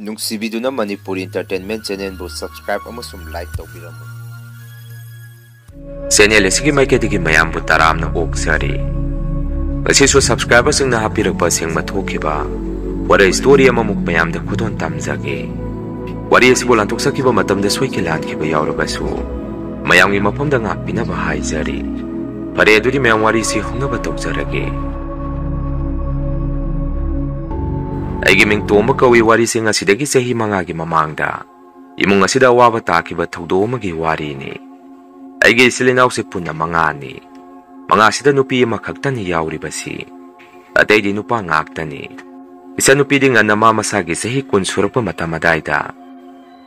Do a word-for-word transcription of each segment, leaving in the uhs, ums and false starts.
ꯅꯨꯡꯁꯤꯕꯤꯗꯨꯅ Manipur Entertainment Channelꯕꯨ subscribe ꯑꯃꯁꯨꯡ like ꯇꯧꯕꯤꯔꯝꯃꯨ꯫ Channel ꯑꯁꯤꯒꯤ ꯃꯥꯏꯀꯩꯗꯒꯤ ꯃꯌꯥꯝꯕꯨ ꯇꯔꯥꯝꯅ ꯑꯣꯛꯆꯔꯤ꯫ ꯉꯁꯤꯁꯨ subscriberꯁꯤꯡꯅ ꯍꯥꯞꯄꯤꯔꯛꯄ ꯑꯁꯦꯡꯕ ꯊꯣꯛꯈꯤꯕ ꯋꯥꯔꯤ story ꯑꯃꯃꯨꯛ ꯃꯌꯥꯝꯗ ꯈꯨꯗꯣꯜ ꯇꯝꯖꯒꯦ꯫ ꯋꯥꯔꯤ ꯑꯁꯤꯕꯨ ꯂꯥꯟꯊꯣꯛꯆꯈꯤꯕ ꯃꯇꯝꯗ ꯁꯣꯏꯈꯤ ꯂꯥꯟꯈꯤꯕ ꯌꯥꯎꯔꯕꯁꯨ, ꯃꯌꯥꯝꯒꯤ ꯃꯐꯝꯗ ꯉꯥꯛꯄꯤꯅꯕ ꯍꯥꯏꯖꯔꯤ꯫ ꯐꯔꯦ, ꯑꯗꯨꯗꯤ ꯃꯌꯥꯝ ꯋꯥꯔꯤꯁꯤ ꯍꯧꯅꯕ ꯇꯧꯖꯔꯒꯦ꯫ ꯑꯩꯒꯤ ꯃꯤꯡ ꯇꯣꯝꯕ ꯀꯧꯏ꯫ ꯋꯥꯔꯤꯁꯤ ꯉꯁꯤꯗꯒꯤ ꯆꯍꯤ ꯃꯉꯥꯒꯤ ꯃꯃꯥꯡꯗ ꯏꯃꯨꯡ ꯑꯁꯤꯗ ꯑꯋꯥꯕ ꯇꯥꯈꯤꯕ ꯊꯧꯗꯣꯛ ꯑꯃꯒꯤ ꯋꯥꯔꯤꯅꯤ꯫ ꯑꯩꯒꯤ ꯏꯆꯤꯜ ꯏꯅꯥꯎꯁꯦ ꯄꯨꯟꯅ ꯃꯉꯥꯅꯤ꯫ ꯃꯉꯥꯁꯤꯗ ꯅꯨꯄꯤ ꯑꯃꯈꯛꯇꯅꯤ ꯌꯥꯎꯔꯤꯕꯁꯤ꯫ ꯑꯇꯩꯗꯤ ꯅꯨꯄꯥ ꯉꯥꯛꯇꯅꯤ꯫ ꯏꯆꯟꯅꯨꯄꯤꯗꯤ ꯉꯟꯅ ꯃꯥ ꯃꯁꯥꯒꯤ ꯆꯍꯤ ꯀꯨꯟ ꯁꯨꯔꯛꯄ ꯃꯇꯝ ꯑꯗꯥꯏꯗ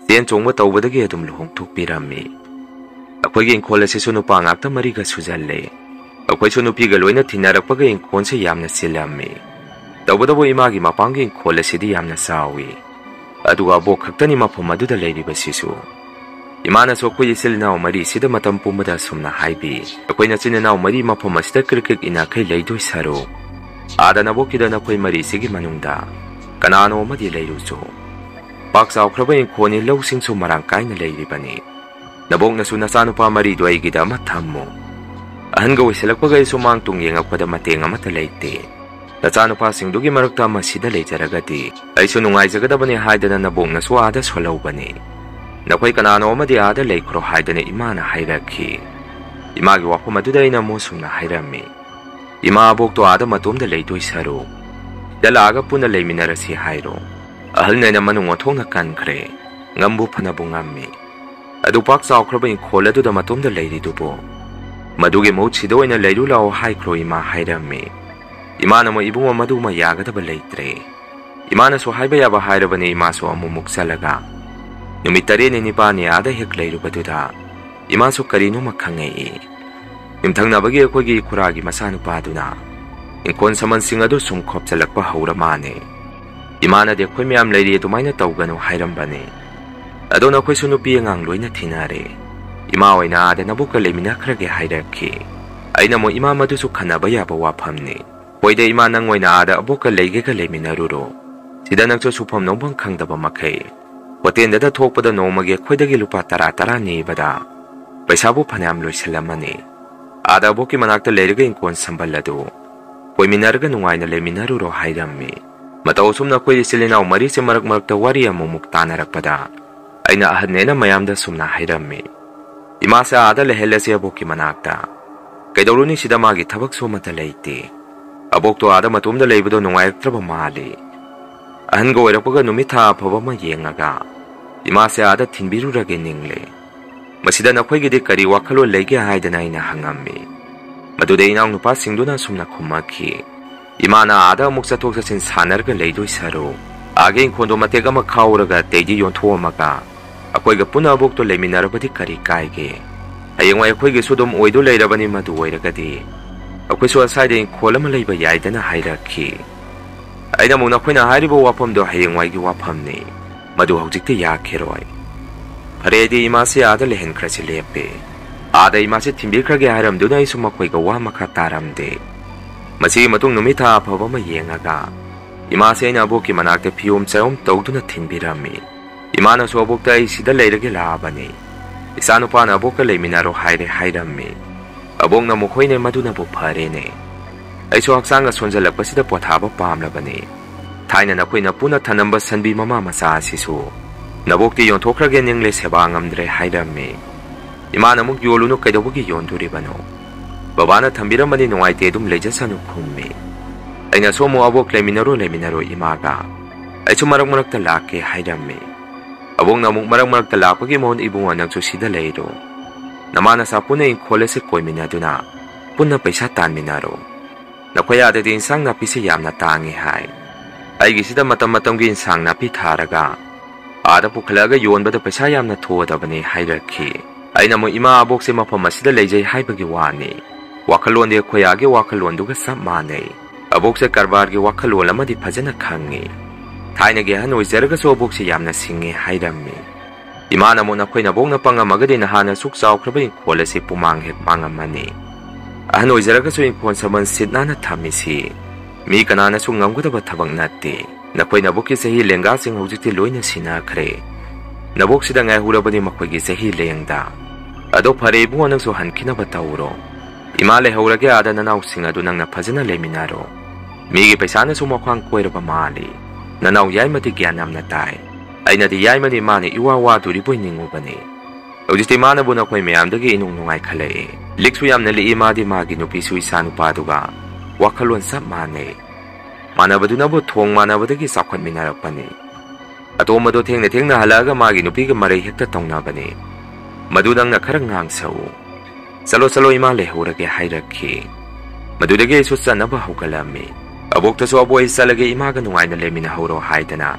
ꯆꯦꯟ ꯆꯣꯡꯕ ꯇꯧꯕꯗꯒꯤ ꯑꯗꯨꯝ ꯂꯨꯍꯣꯡꯊꯣꯛꯄꯤꯔꯝꯃꯤ꯫ ꯑꯩꯈꯣꯏꯒꯤ ꯏꯪꯈꯣꯜ ꯑꯁꯤꯁꯨ ꯅꯨꯄꯥ ꯉꯥꯛꯇ ꯃꯔꯤꯒ ꯁꯨꯖꯜꯂꯦ꯫ ꯑꯩꯈꯣꯏꯁꯨ ꯅꯨꯄꯤꯒ ꯂꯣꯏꯅ ꯊꯤꯅꯔꯛꯄꯒ ꯏꯪꯈꯣꯜꯁꯦ ꯌꯥꯝꯅ ꯆꯤꯜꯂꯝꯃꯤ꯫ ꯇꯧꯕꯇꯕꯨ ꯏꯃꯥꯒꯤ ꯃꯄꯥꯝꯒꯤ ꯏꯪꯈꯣꯜ ꯑꯁꯤꯗꯤ ꯌꯥꯝꯅ ꯆꯥꯎꯏ꯫ ꯑꯗꯨꯒ ꯑꯕꯣꯛ ꯈꯛꯇꯅꯤ ꯃꯐꯝ ꯑꯗꯨꯗ ꯂꯩꯔꯤꯕꯁꯤꯁꯨ꯫ ꯏꯃꯥꯅꯁꯨ ꯑꯩꯈꯣꯏ ꯏꯆꯤꯜ ꯏꯅꯥꯎ ꯃꯔꯤꯁꯤꯗ ꯃꯇꯝ ꯄꯨꯝꯕꯗ ꯑꯁꯨꯝꯅ ꯍꯥꯏꯕꯤ, "ꯑꯩꯈꯣꯏ ꯅꯆꯤꯟ ꯏꯅꯥꯎ ꯃꯔꯤ ꯃꯐꯝ ꯑꯁꯤꯗ ꯀ꯭ꯔꯤꯛ ꯀ꯭ꯔꯤꯛ ꯏꯅꯥꯈꯩ ꯂꯩꯗꯣꯏ ꯁꯔꯨꯛ, ꯑꯥꯗ ꯅꯕꯣꯛꯀꯤꯗ ꯅꯈꯣꯏ ꯃꯔꯤꯁꯤꯒꯤ ꯃꯅꯨꯡꯗ ꯀꯅꯥꯅꯣ ꯑꯃꯗꯤ ꯂꯩꯔꯨꯆꯣ꯫ ꯄꯥꯛ ꯆꯥꯎꯈ꯭ꯔꯕ ꯏꯪꯈꯣꯜꯅꯤ, ꯂꯧꯁꯤꯡꯁꯨ ꯃꯔꯥꯡ ꯀꯥꯏꯅ ꯂꯩꯔꯤꯕꯅꯤ꯫ ꯅꯕꯣꯛꯅꯁꯨ ꯅꯆꯥꯅꯨꯄꯥ ꯃꯔꯤꯗꯨ ꯑꯩꯒꯤꯗ ꯑꯃ ꯊꯝꯃꯨ꯫ ꯑꯍꯟꯒ ꯑꯣꯏꯁꯤꯜꯂꯛꯄꯒ ꯑꯩꯁꯨ ꯃꯥꯡ ꯇꯨꯡ ꯌꯦꯡꯉꯛꯄꯗ ꯃꯇꯦꯡ ꯑꯃꯠꯇ ꯂꯩꯇꯦ꯫ ꯅꯆꯥꯅꯨꯄꯥꯁꯤꯡꯗꯨꯒꯤ ꯃꯔꯛꯇ ꯑꯃ ꯁꯤꯗ ꯂꯩꯖꯔꯒꯗꯤ ꯑꯩꯁꯨ ꯅꯨꯡꯉꯥꯏꯖꯒꯗꯕꯅꯤ" ꯍꯥꯏꯗꯅ ꯅꯕꯣꯛꯅꯁꯨ ꯑꯥꯗ ꯁꯣꯜꯍꯧꯕꯅꯤ꯫ "ꯅꯈꯣꯏ ꯀꯅꯥꯅꯣ ꯑꯃꯗꯤ ꯑꯥꯗ ꯂꯩꯈ꯭ꯔꯣ" ꯍꯥꯏꯗꯅ ꯏꯃꯥꯅ ꯍꯥꯏꯔꯛꯈꯤ꯫ ꯏꯃꯥꯒꯤ ꯋꯥꯐꯝ ꯑꯗꯨꯗ ꯑꯩꯅ ꯑꯃꯨꯛ ꯁꯨꯝꯅ ꯍꯥꯏꯔꯝꯃꯤ, "ꯏꯃꯥ ꯑꯕꯣꯛꯇꯣ ꯑꯥꯗ ꯃꯇꯣꯝꯗ ꯂꯩꯗꯣꯏ ꯁꯔꯨꯛ, ꯁꯤꯗ ꯂꯥꯛꯑꯒ ꯄꯨꯟꯅ ꯂꯩꯃꯤꯟꯅꯔꯁꯤ ꯍꯥꯏꯔꯣ꯫ ꯑꯍꯜꯅꯦꯅ ꯃꯅꯨꯡ ꯑꯣꯟꯊꯣꯛꯅ ꯀꯟꯈ꯭ꯔꯦ꯫ ꯉꯝꯕꯨ ꯐꯅꯕꯨ ꯉꯝꯃꯤ꯫ ꯑꯗꯨ ꯄꯥꯛ ꯆꯥꯎꯈ꯭ꯔꯕ ꯏꯪꯈꯣꯜ ꯑꯗꯨꯗ ꯃꯇꯣꯝꯗ ꯂꯩꯔꯤꯗꯨꯕꯨ? ꯃꯗꯨꯒꯤ ꯃꯍꯨꯠ ꯁꯤꯗ ꯑꯣꯏꯅ ꯂꯩꯔꯨ ꯂꯥꯛꯑꯣ ꯍꯥꯏꯈ꯭ꯔꯣ" ꯏꯃꯥ ꯍꯥꯏꯔꯝꯃꯤ꯫ ꯏꯃꯥꯅ ꯑꯃꯨꯛ, "ꯏꯕꯨꯡꯉꯣ, ꯃꯗꯨꯃ ꯌꯥꯒꯗꯕ ꯂꯩꯇ꯭ꯔꯦ꯫ ꯏꯃꯥꯅꯁꯨ ꯍꯥꯏꯕ ꯌꯥꯕ ꯍꯥꯏꯔꯕꯅꯤ" ꯏꯃꯥꯁꯨ ꯑꯃꯨꯛꯃꯨꯛ ꯆꯠꯂꯒ꯫ ꯅꯨꯃꯤꯠ ꯇꯔꯦꯠꯅꯤ ꯅꯤꯄꯥꯜꯅꯤ ꯑꯥꯗ ꯍꯦꯛ ꯂꯩꯔꯨꯕꯗꯨꯗ ꯏꯃꯥꯁꯨ ꯀꯔꯤꯅꯣꯃ ꯈꯪꯉꯛꯏ꯫ ꯌꯨꯝꯊꯪꯅꯕꯒꯤ ꯑꯩꯈꯣꯏꯒꯤ ꯈꯨꯔꯥꯒꯤ ꯃꯆꯥꯅꯨꯄꯥꯗꯨꯅ ꯏꯪꯈꯣꯜ ꯁꯝꯕꯜꯁꯤꯡ ꯑꯗꯨ ꯁꯨꯝ ꯈꯣꯞꯆꯜꯂꯛꯄ ꯍꯧꯔ ꯃꯥꯅꯦ꯫ ꯏꯃꯥꯅꯗꯤ "ꯑꯩꯈꯣꯏ ꯃꯌꯥꯝ ꯂꯩꯔꯤ, ꯑꯗꯨꯃꯥꯏꯅ ꯇꯧꯒꯅꯨ" ꯍꯥꯏꯔꯝꯕꯅꯤ꯫ ꯑꯗꯣ ꯅꯈꯣꯏꯁꯨ ꯅꯨꯄꯤ ꯑꯉꯥꯡ ꯂꯣꯏꯅ ꯊꯤꯅꯔꯦ꯫ ꯏꯃꯥ ꯑꯣꯏꯅ ꯑꯥꯗ ꯅꯕꯣꯛꯀ ꯂꯩꯃꯤꯟꯅꯈ꯭ꯔꯒꯦ ꯍꯥꯏꯔꯛꯈꯤ꯫ ꯑꯩꯅ ꯑꯃꯨꯛ, "ꯏꯃꯥ, ꯃꯗꯨꯁꯨ ꯈꯟꯅꯕ ꯌꯥꯕ ꯋꯥꯐꯝꯅꯤ꯫ ꯍꯣꯏꯗ ꯏꯃꯥ, ꯅꯪ ꯑꯣꯏꯅ ꯑꯥꯗ ꯑꯕꯣꯛꯀ ꯂꯩꯒꯦꯒ ꯂꯩꯃꯤꯟꯅꯔꯨꯔꯣ꯫ ꯁꯤꯗ ꯅꯪꯁꯨ ꯁꯨꯐꯝ ꯅꯣꯝꯐꯝ ꯈꯪꯗꯕ ꯃꯈꯩ ꯍꯣꯇꯦꯜꯗꯗ ꯊꯣꯛꯄꯗ ꯅꯣꯡꯃꯒꯤ ꯑꯩꯈꯣꯏꯗꯒꯤ ꯂꯨꯄꯥ ꯇꯔꯥ ꯇꯔꯥ ꯅꯤꯕꯗ ꯄꯩꯁꯥꯕꯨ ꯐꯅꯌꯥꯝ ꯂꯣꯏꯁꯤꯜꯂꯝꯃꯅꯤ꯫ ꯑꯥꯗ ꯑꯕꯣꯛꯀꯤ ꯃꯅꯥꯛꯇ ꯂꯩꯔꯒ ꯏꯪꯈꯣꯜ ꯁꯝꯕꯜ ꯑꯗꯨ ꯀꯣꯏꯃꯤꯟꯅꯔꯒ ꯅꯨꯡꯉꯥꯏꯅ ꯂꯩꯃꯤꯟꯅꯔꯨꯔꯣ ꯍꯥꯏꯔꯝꯃꯤ꯫ ꯃꯇꯧ ꯑꯁꯨꯝꯅ ꯑꯩꯈꯣꯏ ꯏꯆꯤꯜ ꯏꯅꯥꯎ ꯃꯔꯤꯁꯦ ꯃꯔꯛ ꯃꯔꯛꯇ ꯋꯥꯔꯤ ꯑꯃꯨꯛꯃꯨꯛ ꯇꯥꯟꯅꯔꯛꯄꯗ ꯑꯩꯅ ꯑꯍꯟꯅꯦꯅ ꯃꯌꯥꯝꯗ ꯁꯨꯝꯅ ꯍꯥꯏꯔꯝꯃꯤ, "ꯏꯃꯥꯁꯦ ꯑꯥꯗ ꯂꯩꯍꯜꯂꯁꯦ ꯑꯕꯣꯛꯀꯤ ꯃꯅꯥꯛꯇ꯫ ꯀꯩꯗꯧꯔꯨꯅꯤ, ꯁꯤꯗ ꯃꯥꯒꯤ ꯊꯕꯛꯁꯨ ꯑꯃꯠꯇ ꯂꯩꯇꯦ꯫ ꯑꯕꯣꯛꯇꯣ ꯑꯥꯗ ꯃꯇꯣꯝꯗ ꯂꯩꯕꯗꯣ ꯅꯨꯡꯉꯥꯏꯔꯛꯇ꯭ꯔꯕ ꯃꯥꯜꯂꯤ꯫ ꯑꯍꯟꯒ ꯑꯣꯏꯔꯛꯄꯒ ꯅꯨꯃꯤꯠ ꯊꯥ ꯑꯐꯕ ꯑꯃ ꯌꯦꯡꯉꯒ ꯏꯃꯥꯁꯦ ꯑꯥꯗ ꯊꯤꯟꯕꯤꯔꯨꯔꯒꯦ ꯅꯤꯡꯂꯦ꯫ ꯃꯁꯤꯗ ꯅꯈꯣꯏꯒꯤꯗꯤ ꯀꯔꯤ ꯋꯥꯈꯜꯂꯣꯟ ꯂꯩꯒꯦ?" ꯍꯥꯏꯗꯅ ꯑꯩꯅ ꯍꯪꯉꯝꯃꯤ꯫ ꯃꯗꯨꯗ ꯏꯅꯥꯎꯅꯨꯄꯥꯁꯤꯡꯗꯨꯅ ꯑꯁꯨꯝꯅ ꯈꯨꯝꯃꯛꯈꯤ, "ꯏꯃꯥꯅ ꯑꯥꯗ ꯑꯃꯨꯛ ꯆꯠꯊꯣꯛ ꯆꯠꯁꯤꯟ ꯁꯥꯟꯅꯔꯒ ꯂꯩꯗꯣꯏ ꯁꯔꯨꯛ, ꯑꯥꯒꯤ ꯏꯪꯈꯣꯜꯗꯣ ꯃꯇꯦꯛ ꯑꯃ ꯈꯥꯎꯔꯒ ꯑꯇꯩꯗꯤ ꯌꯣꯟꯊꯣꯛꯑꯝꯃꯒ ꯑꯩꯈꯣꯏꯒ ꯄꯨꯟꯅ ꯑꯕꯣꯛꯇꯣ ꯂꯩꯃꯤꯟꯅꯔꯕꯗꯤ ꯀꯔꯤ ꯀꯥꯏꯒꯦ? ꯍꯌꯦꯡꯋꯥꯏ ꯑꯩꯈꯣꯏꯒꯤꯁꯨ ꯑꯗꯨꯝ ꯑꯣꯏꯗꯣ ꯂꯩꯔꯕꯅꯤ, ꯃꯗꯨ ꯑꯣꯏꯔꯒꯗꯤ ꯑꯩꯈꯣꯏꯁꯨ ꯑꯁ꯭ꯋꯥꯏꯗ ꯏꯪꯈꯣꯜ ꯑꯃ ꯂꯩꯕ ꯌꯥꯏꯗꯅ" ꯍꯥꯏꯔꯛꯈꯤ꯫ ꯑꯩꯅ ꯑꯃꯨꯛ ꯅꯈꯣꯏꯅ ꯍꯥꯏꯔꯤꯕ ꯋꯥꯐꯝꯗꯣ ꯍꯌꯦꯡꯋꯥꯏꯒꯤ ꯋꯥꯐꯝꯅꯤ, ꯃꯗꯨ ꯍꯧꯖꯤꯛꯇꯤ ꯌꯥꯈꯤꯔꯣꯏ꯫ ꯐꯔꯦ, ꯑꯩꯗꯤ ꯏꯃꯥꯁꯤ ꯑꯥꯗ ꯂꯩꯍꯟꯈ꯭ꯔꯁꯤ ꯂꯦꯞꯄꯦ꯫ ꯑꯥꯗ ꯏꯃꯥꯁꯤ ꯊꯤꯟꯕꯤꯈ꯭ꯔꯒꯦ ꯍꯥꯏꯔꯝꯗꯨꯅ ꯑꯩꯁꯨ ꯃꯈꯣꯏꯒ ꯋꯥ ꯃꯈꯥ ꯇꯥꯔꯝꯗꯦ꯫ ꯃꯁꯤꯒꯤ ꯃꯇꯨꯡ ꯅꯨꯃꯤꯠ ꯊꯥ ꯑꯐꯕ ꯑꯃ ꯌꯦꯡꯉꯒ ꯏꯃꯥꯁꯤ ꯑꯩꯅ ꯑꯕꯣꯛꯀꯤ ꯃꯅꯥꯛꯇ ꯐꯤꯌꯣꯝ ꯆꯥꯔꯣꯝ ꯇꯧꯗꯨꯅ ꯊꯤꯟꯕꯤꯔꯝꯃꯤ꯫ ꯏꯃꯥꯅꯁꯨ ꯑꯕꯣꯛꯇ "ꯑꯩ ꯁꯤꯗ ꯂꯩꯔꯒꯦ ꯂꯥꯛꯑꯕꯅꯤ, ꯏꯆꯥꯅꯨꯄꯥꯅ ꯑꯕꯣꯛꯀ ꯂꯩꯃꯤꯟꯅꯔꯣ ꯍꯥꯏꯔꯦ" ꯍꯥꯏꯔꯝꯃꯤ꯫ ꯑꯕꯣꯛꯅ ꯑꯃꯨꯛ "ꯍꯣꯏꯅꯦ, ꯃꯗꯨꯅꯕꯨ ꯐꯔꯦꯅꯦ꯫ ꯑꯩꯁꯨ ꯍꯛꯆꯥꯡꯒ ꯁꯣꯟꯖꯜꯂꯛꯄꯁꯤꯗ ꯄꯣꯊꯥꯕ ꯄꯥꯝꯂꯕꯅꯤ꯫ ꯊꯥꯏꯅ ꯅꯈꯣꯏꯅ ꯄꯨꯟꯅ ꯊꯅꯝꯕ ꯁꯟꯕꯤ ꯃꯃꯥ ꯃꯆꯥ ꯑꯁꯤꯁꯨ ꯅꯕꯣꯛꯇꯤ ꯌꯣꯟꯊꯣꯛꯈ꯭ꯔꯒꯦ ꯅꯤꯡꯂꯦ, ꯁꯦꯕꯥ ꯉꯝꯗ꯭ꯔꯦ" ꯍꯥꯏꯔꯝꯃꯤ꯫ ꯏꯃꯥꯅ ꯑꯃꯨꯛ "ꯌꯣꯜꯂꯨꯅꯨ, ꯀꯩꯗꯧꯕꯒꯤ ꯌꯣꯟꯗꯣꯔꯤꯕꯅꯣ? ꯕꯕꯥꯅ ꯊꯝꯕꯤꯔꯝꯕꯅꯤ, ꯅꯨꯡꯉꯥꯏꯇꯦ, ꯑꯗꯨꯝ ꯂꯩꯖꯁꯅꯨ" ꯈꯨꯝꯃꯤ꯫ ꯑꯩꯅꯁꯨ ꯑꯃꯨꯛ "ꯑꯕꯣꯛ, ꯂꯩꯃꯤꯟꯅꯔꯣ, ꯂꯩꯃꯤꯟꯅꯔꯣ ꯏꯃꯥꯒ꯫ ꯑꯩꯁꯨ ꯃꯔꯛ ꯃꯔꯛꯇ ꯂꯥꯛꯀꯦ" ꯍꯥꯏꯔꯝꯃꯤ꯫ ꯑꯕꯣꯛꯅ ꯑꯃꯨꯛ "ꯃꯔꯛ ꯃꯔꯛꯇ ꯂꯥꯛꯄꯒꯤ ꯃꯍꯨꯠ ꯏꯕꯨꯡꯉꯣ ꯅꯪꯁꯨ ꯁꯤꯗ ꯂꯩꯔꯣ꯫ ꯅꯃꯥ ꯅꯆꯥ ꯄꯨꯟꯅ ꯏꯪꯈꯣꯜ ꯑꯁꯤ ꯀꯣꯏꯃꯤꯟꯅꯗꯨꯅ ꯄꯨꯟꯅ ꯄꯩꯁꯥ ꯇꯥꯟꯃꯤꯟꯅꯔꯣ꯫ ꯅꯈꯣꯏ ꯑꯥꯗꯗꯤ ꯏꯟꯁꯥꯡ ꯅꯥꯄꯤꯁꯦ ꯌꯥꯝꯅ ꯇꯥꯡꯉꯤ ꯍꯥꯏ꯫ ꯑꯩꯒꯤꯁꯤꯗ ꯃꯇꯝ ꯃꯇꯝꯒꯤ ꯏꯟꯁꯥꯡ ꯅꯥꯄꯤ ꯊꯥꯔꯒ ꯑꯥꯗ ꯄꯨꯈꯠꯂꯛꯑꯒ ꯌꯣꯟꯕꯗ ꯄꯩꯁꯥ ꯌꯥꯝꯅ ꯊꯣꯛꯑꯗꯕꯅꯤ" ꯍꯥꯏꯔꯛꯈꯤ꯫ ꯑꯩꯅ ꯑꯃꯨꯛ "ꯏꯃꯥ, ꯑꯕꯣꯛꯁꯦ ꯃꯐꯝ ꯑꯁꯤꯗ ꯂꯩꯖꯩ ꯍꯥꯏꯕꯒꯤ ꯋꯥꯅꯤ꯫ ꯋꯥꯈꯜꯂꯣꯟꯗꯤ ꯑꯩꯈꯣꯏ ꯑꯥꯒꯤ ꯋꯥꯈꯜꯂꯣꯟꯗꯨꯒ ꯆꯞ ꯃꯥꯟꯅꯩ꯫ ꯑꯕꯣꯛꯁꯦ ꯀꯔꯕꯥꯔꯒꯤ ꯋꯥꯈꯜꯂꯣꯟ ꯑꯃꯗꯤ ꯐꯖꯅ ꯈꯪꯉꯤ꯫ ꯊꯥꯏꯅꯒꯤ ꯑꯍꯟ ꯑꯣꯏꯖꯔꯒꯁꯨ ꯑꯕꯣꯛꯁꯦ ꯌꯥꯝꯅ ꯁꯤꯡꯉꯤ" ꯍꯥꯏꯔꯝꯃꯤ꯫ ꯏꯃꯥꯅ ꯑꯃꯨꯛ "ꯅꯈꯣꯏ ꯅꯕꯣꯛꯅ ꯄꯪꯉꯝꯃꯒꯗꯤ ꯅꯍꯥꯟꯅ ꯑꯁꯨꯛ ꯆꯥꯎꯈ꯭ꯔꯕ ꯏꯪꯈꯣꯜ ꯑꯁꯤ ꯄꯨꯃꯥꯡ ꯍꯦꯛ ꯃꯥꯡꯉꯝꯃꯅꯤ꯫ ꯑꯍꯟ ꯑꯣꯏꯖꯔꯒꯁꯨ ꯏꯪꯈꯣꯜ ꯁꯝꯕꯜ ꯁꯤꯠ ꯅꯥꯟꯅ ꯊꯝꯃꯤꯁꯤ ꯃꯤ ꯀꯅꯥꯅꯁꯨ ꯉꯝꯒꯗꯕ ꯊꯕꯛ ꯅꯠꯇꯦ꯫ ꯅꯈꯣꯏ ꯅꯕꯣꯛꯀꯤ ꯆꯍꯤ ꯂꯦꯡꯒꯥꯁꯤꯡ ꯍꯧꯖꯤꯛꯇꯤ ꯂꯣꯏꯅ ꯁꯤꯟꯅꯈ꯭ꯔꯦ꯫ ꯅꯕꯣꯛꯁꯤꯗ ꯉꯥꯏꯍꯧꯔꯕꯅꯤ ꯃꯈꯣꯏꯒꯤ ꯆꯍꯤ ꯂꯦꯡꯗ꯫ ꯑꯗꯣ ꯐꯔꯦ ꯏꯕꯨꯡꯉꯣ, ꯅꯪꯁꯨ ꯍꯟꯈꯤꯅꯕ ꯇꯧꯔꯣ꯫ ꯏꯃꯥ ꯂꯩꯍꯧꯔꯒꯦ ꯑꯥꯗ ꯅꯅꯥꯎꯁꯤꯡ ꯑꯗꯨ ꯅꯪꯅ ꯐꯖꯅ ꯂꯩꯃꯤꯟꯅꯔꯣ꯫ ꯃꯤꯒꯤ ꯄꯩꯁꯥꯅꯁꯨ ꯃꯈ꯭ꯋꯥꯡ ꯀꯣꯏꯔꯕ ꯃꯥꯜꯂꯤ꯫ ꯅꯅꯥꯎ ꯌꯥꯏꯃꯗꯤ ꯒ꯭ꯌꯥꯟ ꯌꯥꯝꯅ ꯇꯥꯏ꯫ ꯑꯩꯅꯗꯤ ꯌꯥꯏꯃꯗꯤ ꯃꯥꯅ ꯏꯋꯥ ꯋꯥꯗꯣꯔꯤꯕꯣꯏ ꯅꯤꯡꯉꯨꯕꯅꯤ꯫ ꯍꯧꯖꯤꯛꯇꯤ ꯃꯥꯅꯕꯨ ꯅꯈꯣꯏ ꯃꯌꯥꯝꯗꯒꯤ ꯏꯅꯨꯡ ꯅꯨꯡꯉꯥꯏꯈꯠꯂꯛꯏ꯫ ꯂꯤꯛꯁꯨ ꯌꯥꯝꯅ ꯂꯤꯛꯏ ꯃꯥꯗꯤ ꯃꯥꯒꯤ ꯅꯨꯄꯤꯁꯨ ꯏꯆꯥ ꯅꯨꯄꯥꯗꯨꯒ ꯋꯥꯈꯜꯂꯣꯟ ꯆꯞ ꯃꯥꯟꯅꯩ꯫ ꯃꯥꯟꯅꯕꯗꯨꯅꯕꯨ ꯊꯣꯡ ꯃꯥꯟꯅꯕꯗꯒꯤ ꯆꯥꯎꯈꯠꯃꯤꯟꯅꯔꯛꯄꯅꯤ꯫ ꯑꯇꯣꯝꯕꯗꯣ ꯊꯦꯡꯅ ꯊꯦꯡꯅ ꯍꯜꯂꯛꯑꯒ ꯃꯥꯒꯤ ꯅꯨꯄꯤꯒ ꯃꯔꯩ ꯍꯦꯛꯇ ꯇꯧꯅꯕꯅꯤ꯫ ꯃꯗꯨ ꯅꯪꯅ ꯈꯔ ꯉꯥꯡꯁꯛꯎ꯫ "ꯆꯠꯂꯣ, ꯆꯠꯂꯣ, ꯏꯃꯥ ꯂꯩꯍꯧꯔꯒꯦ" ꯍꯥꯏꯔꯛꯈꯤ꯫ ꯃꯗꯨꯗꯒꯤ ꯑꯩꯁꯨ ꯆꯠꯅꯕ ꯍꯧꯒꯠꯂꯝꯃꯤ꯫ ꯑꯕꯣꯛꯇꯁꯨ "ꯑꯕꯣꯛ, ꯑꯩ ꯆꯠꯂꯒꯦ, ꯏꯃꯥꯒ ꯅꯨꯡꯉꯥꯏꯅ ꯂꯩꯃꯤꯟꯅꯍꯧꯔꯣ" ꯍꯥꯏꯗꯅ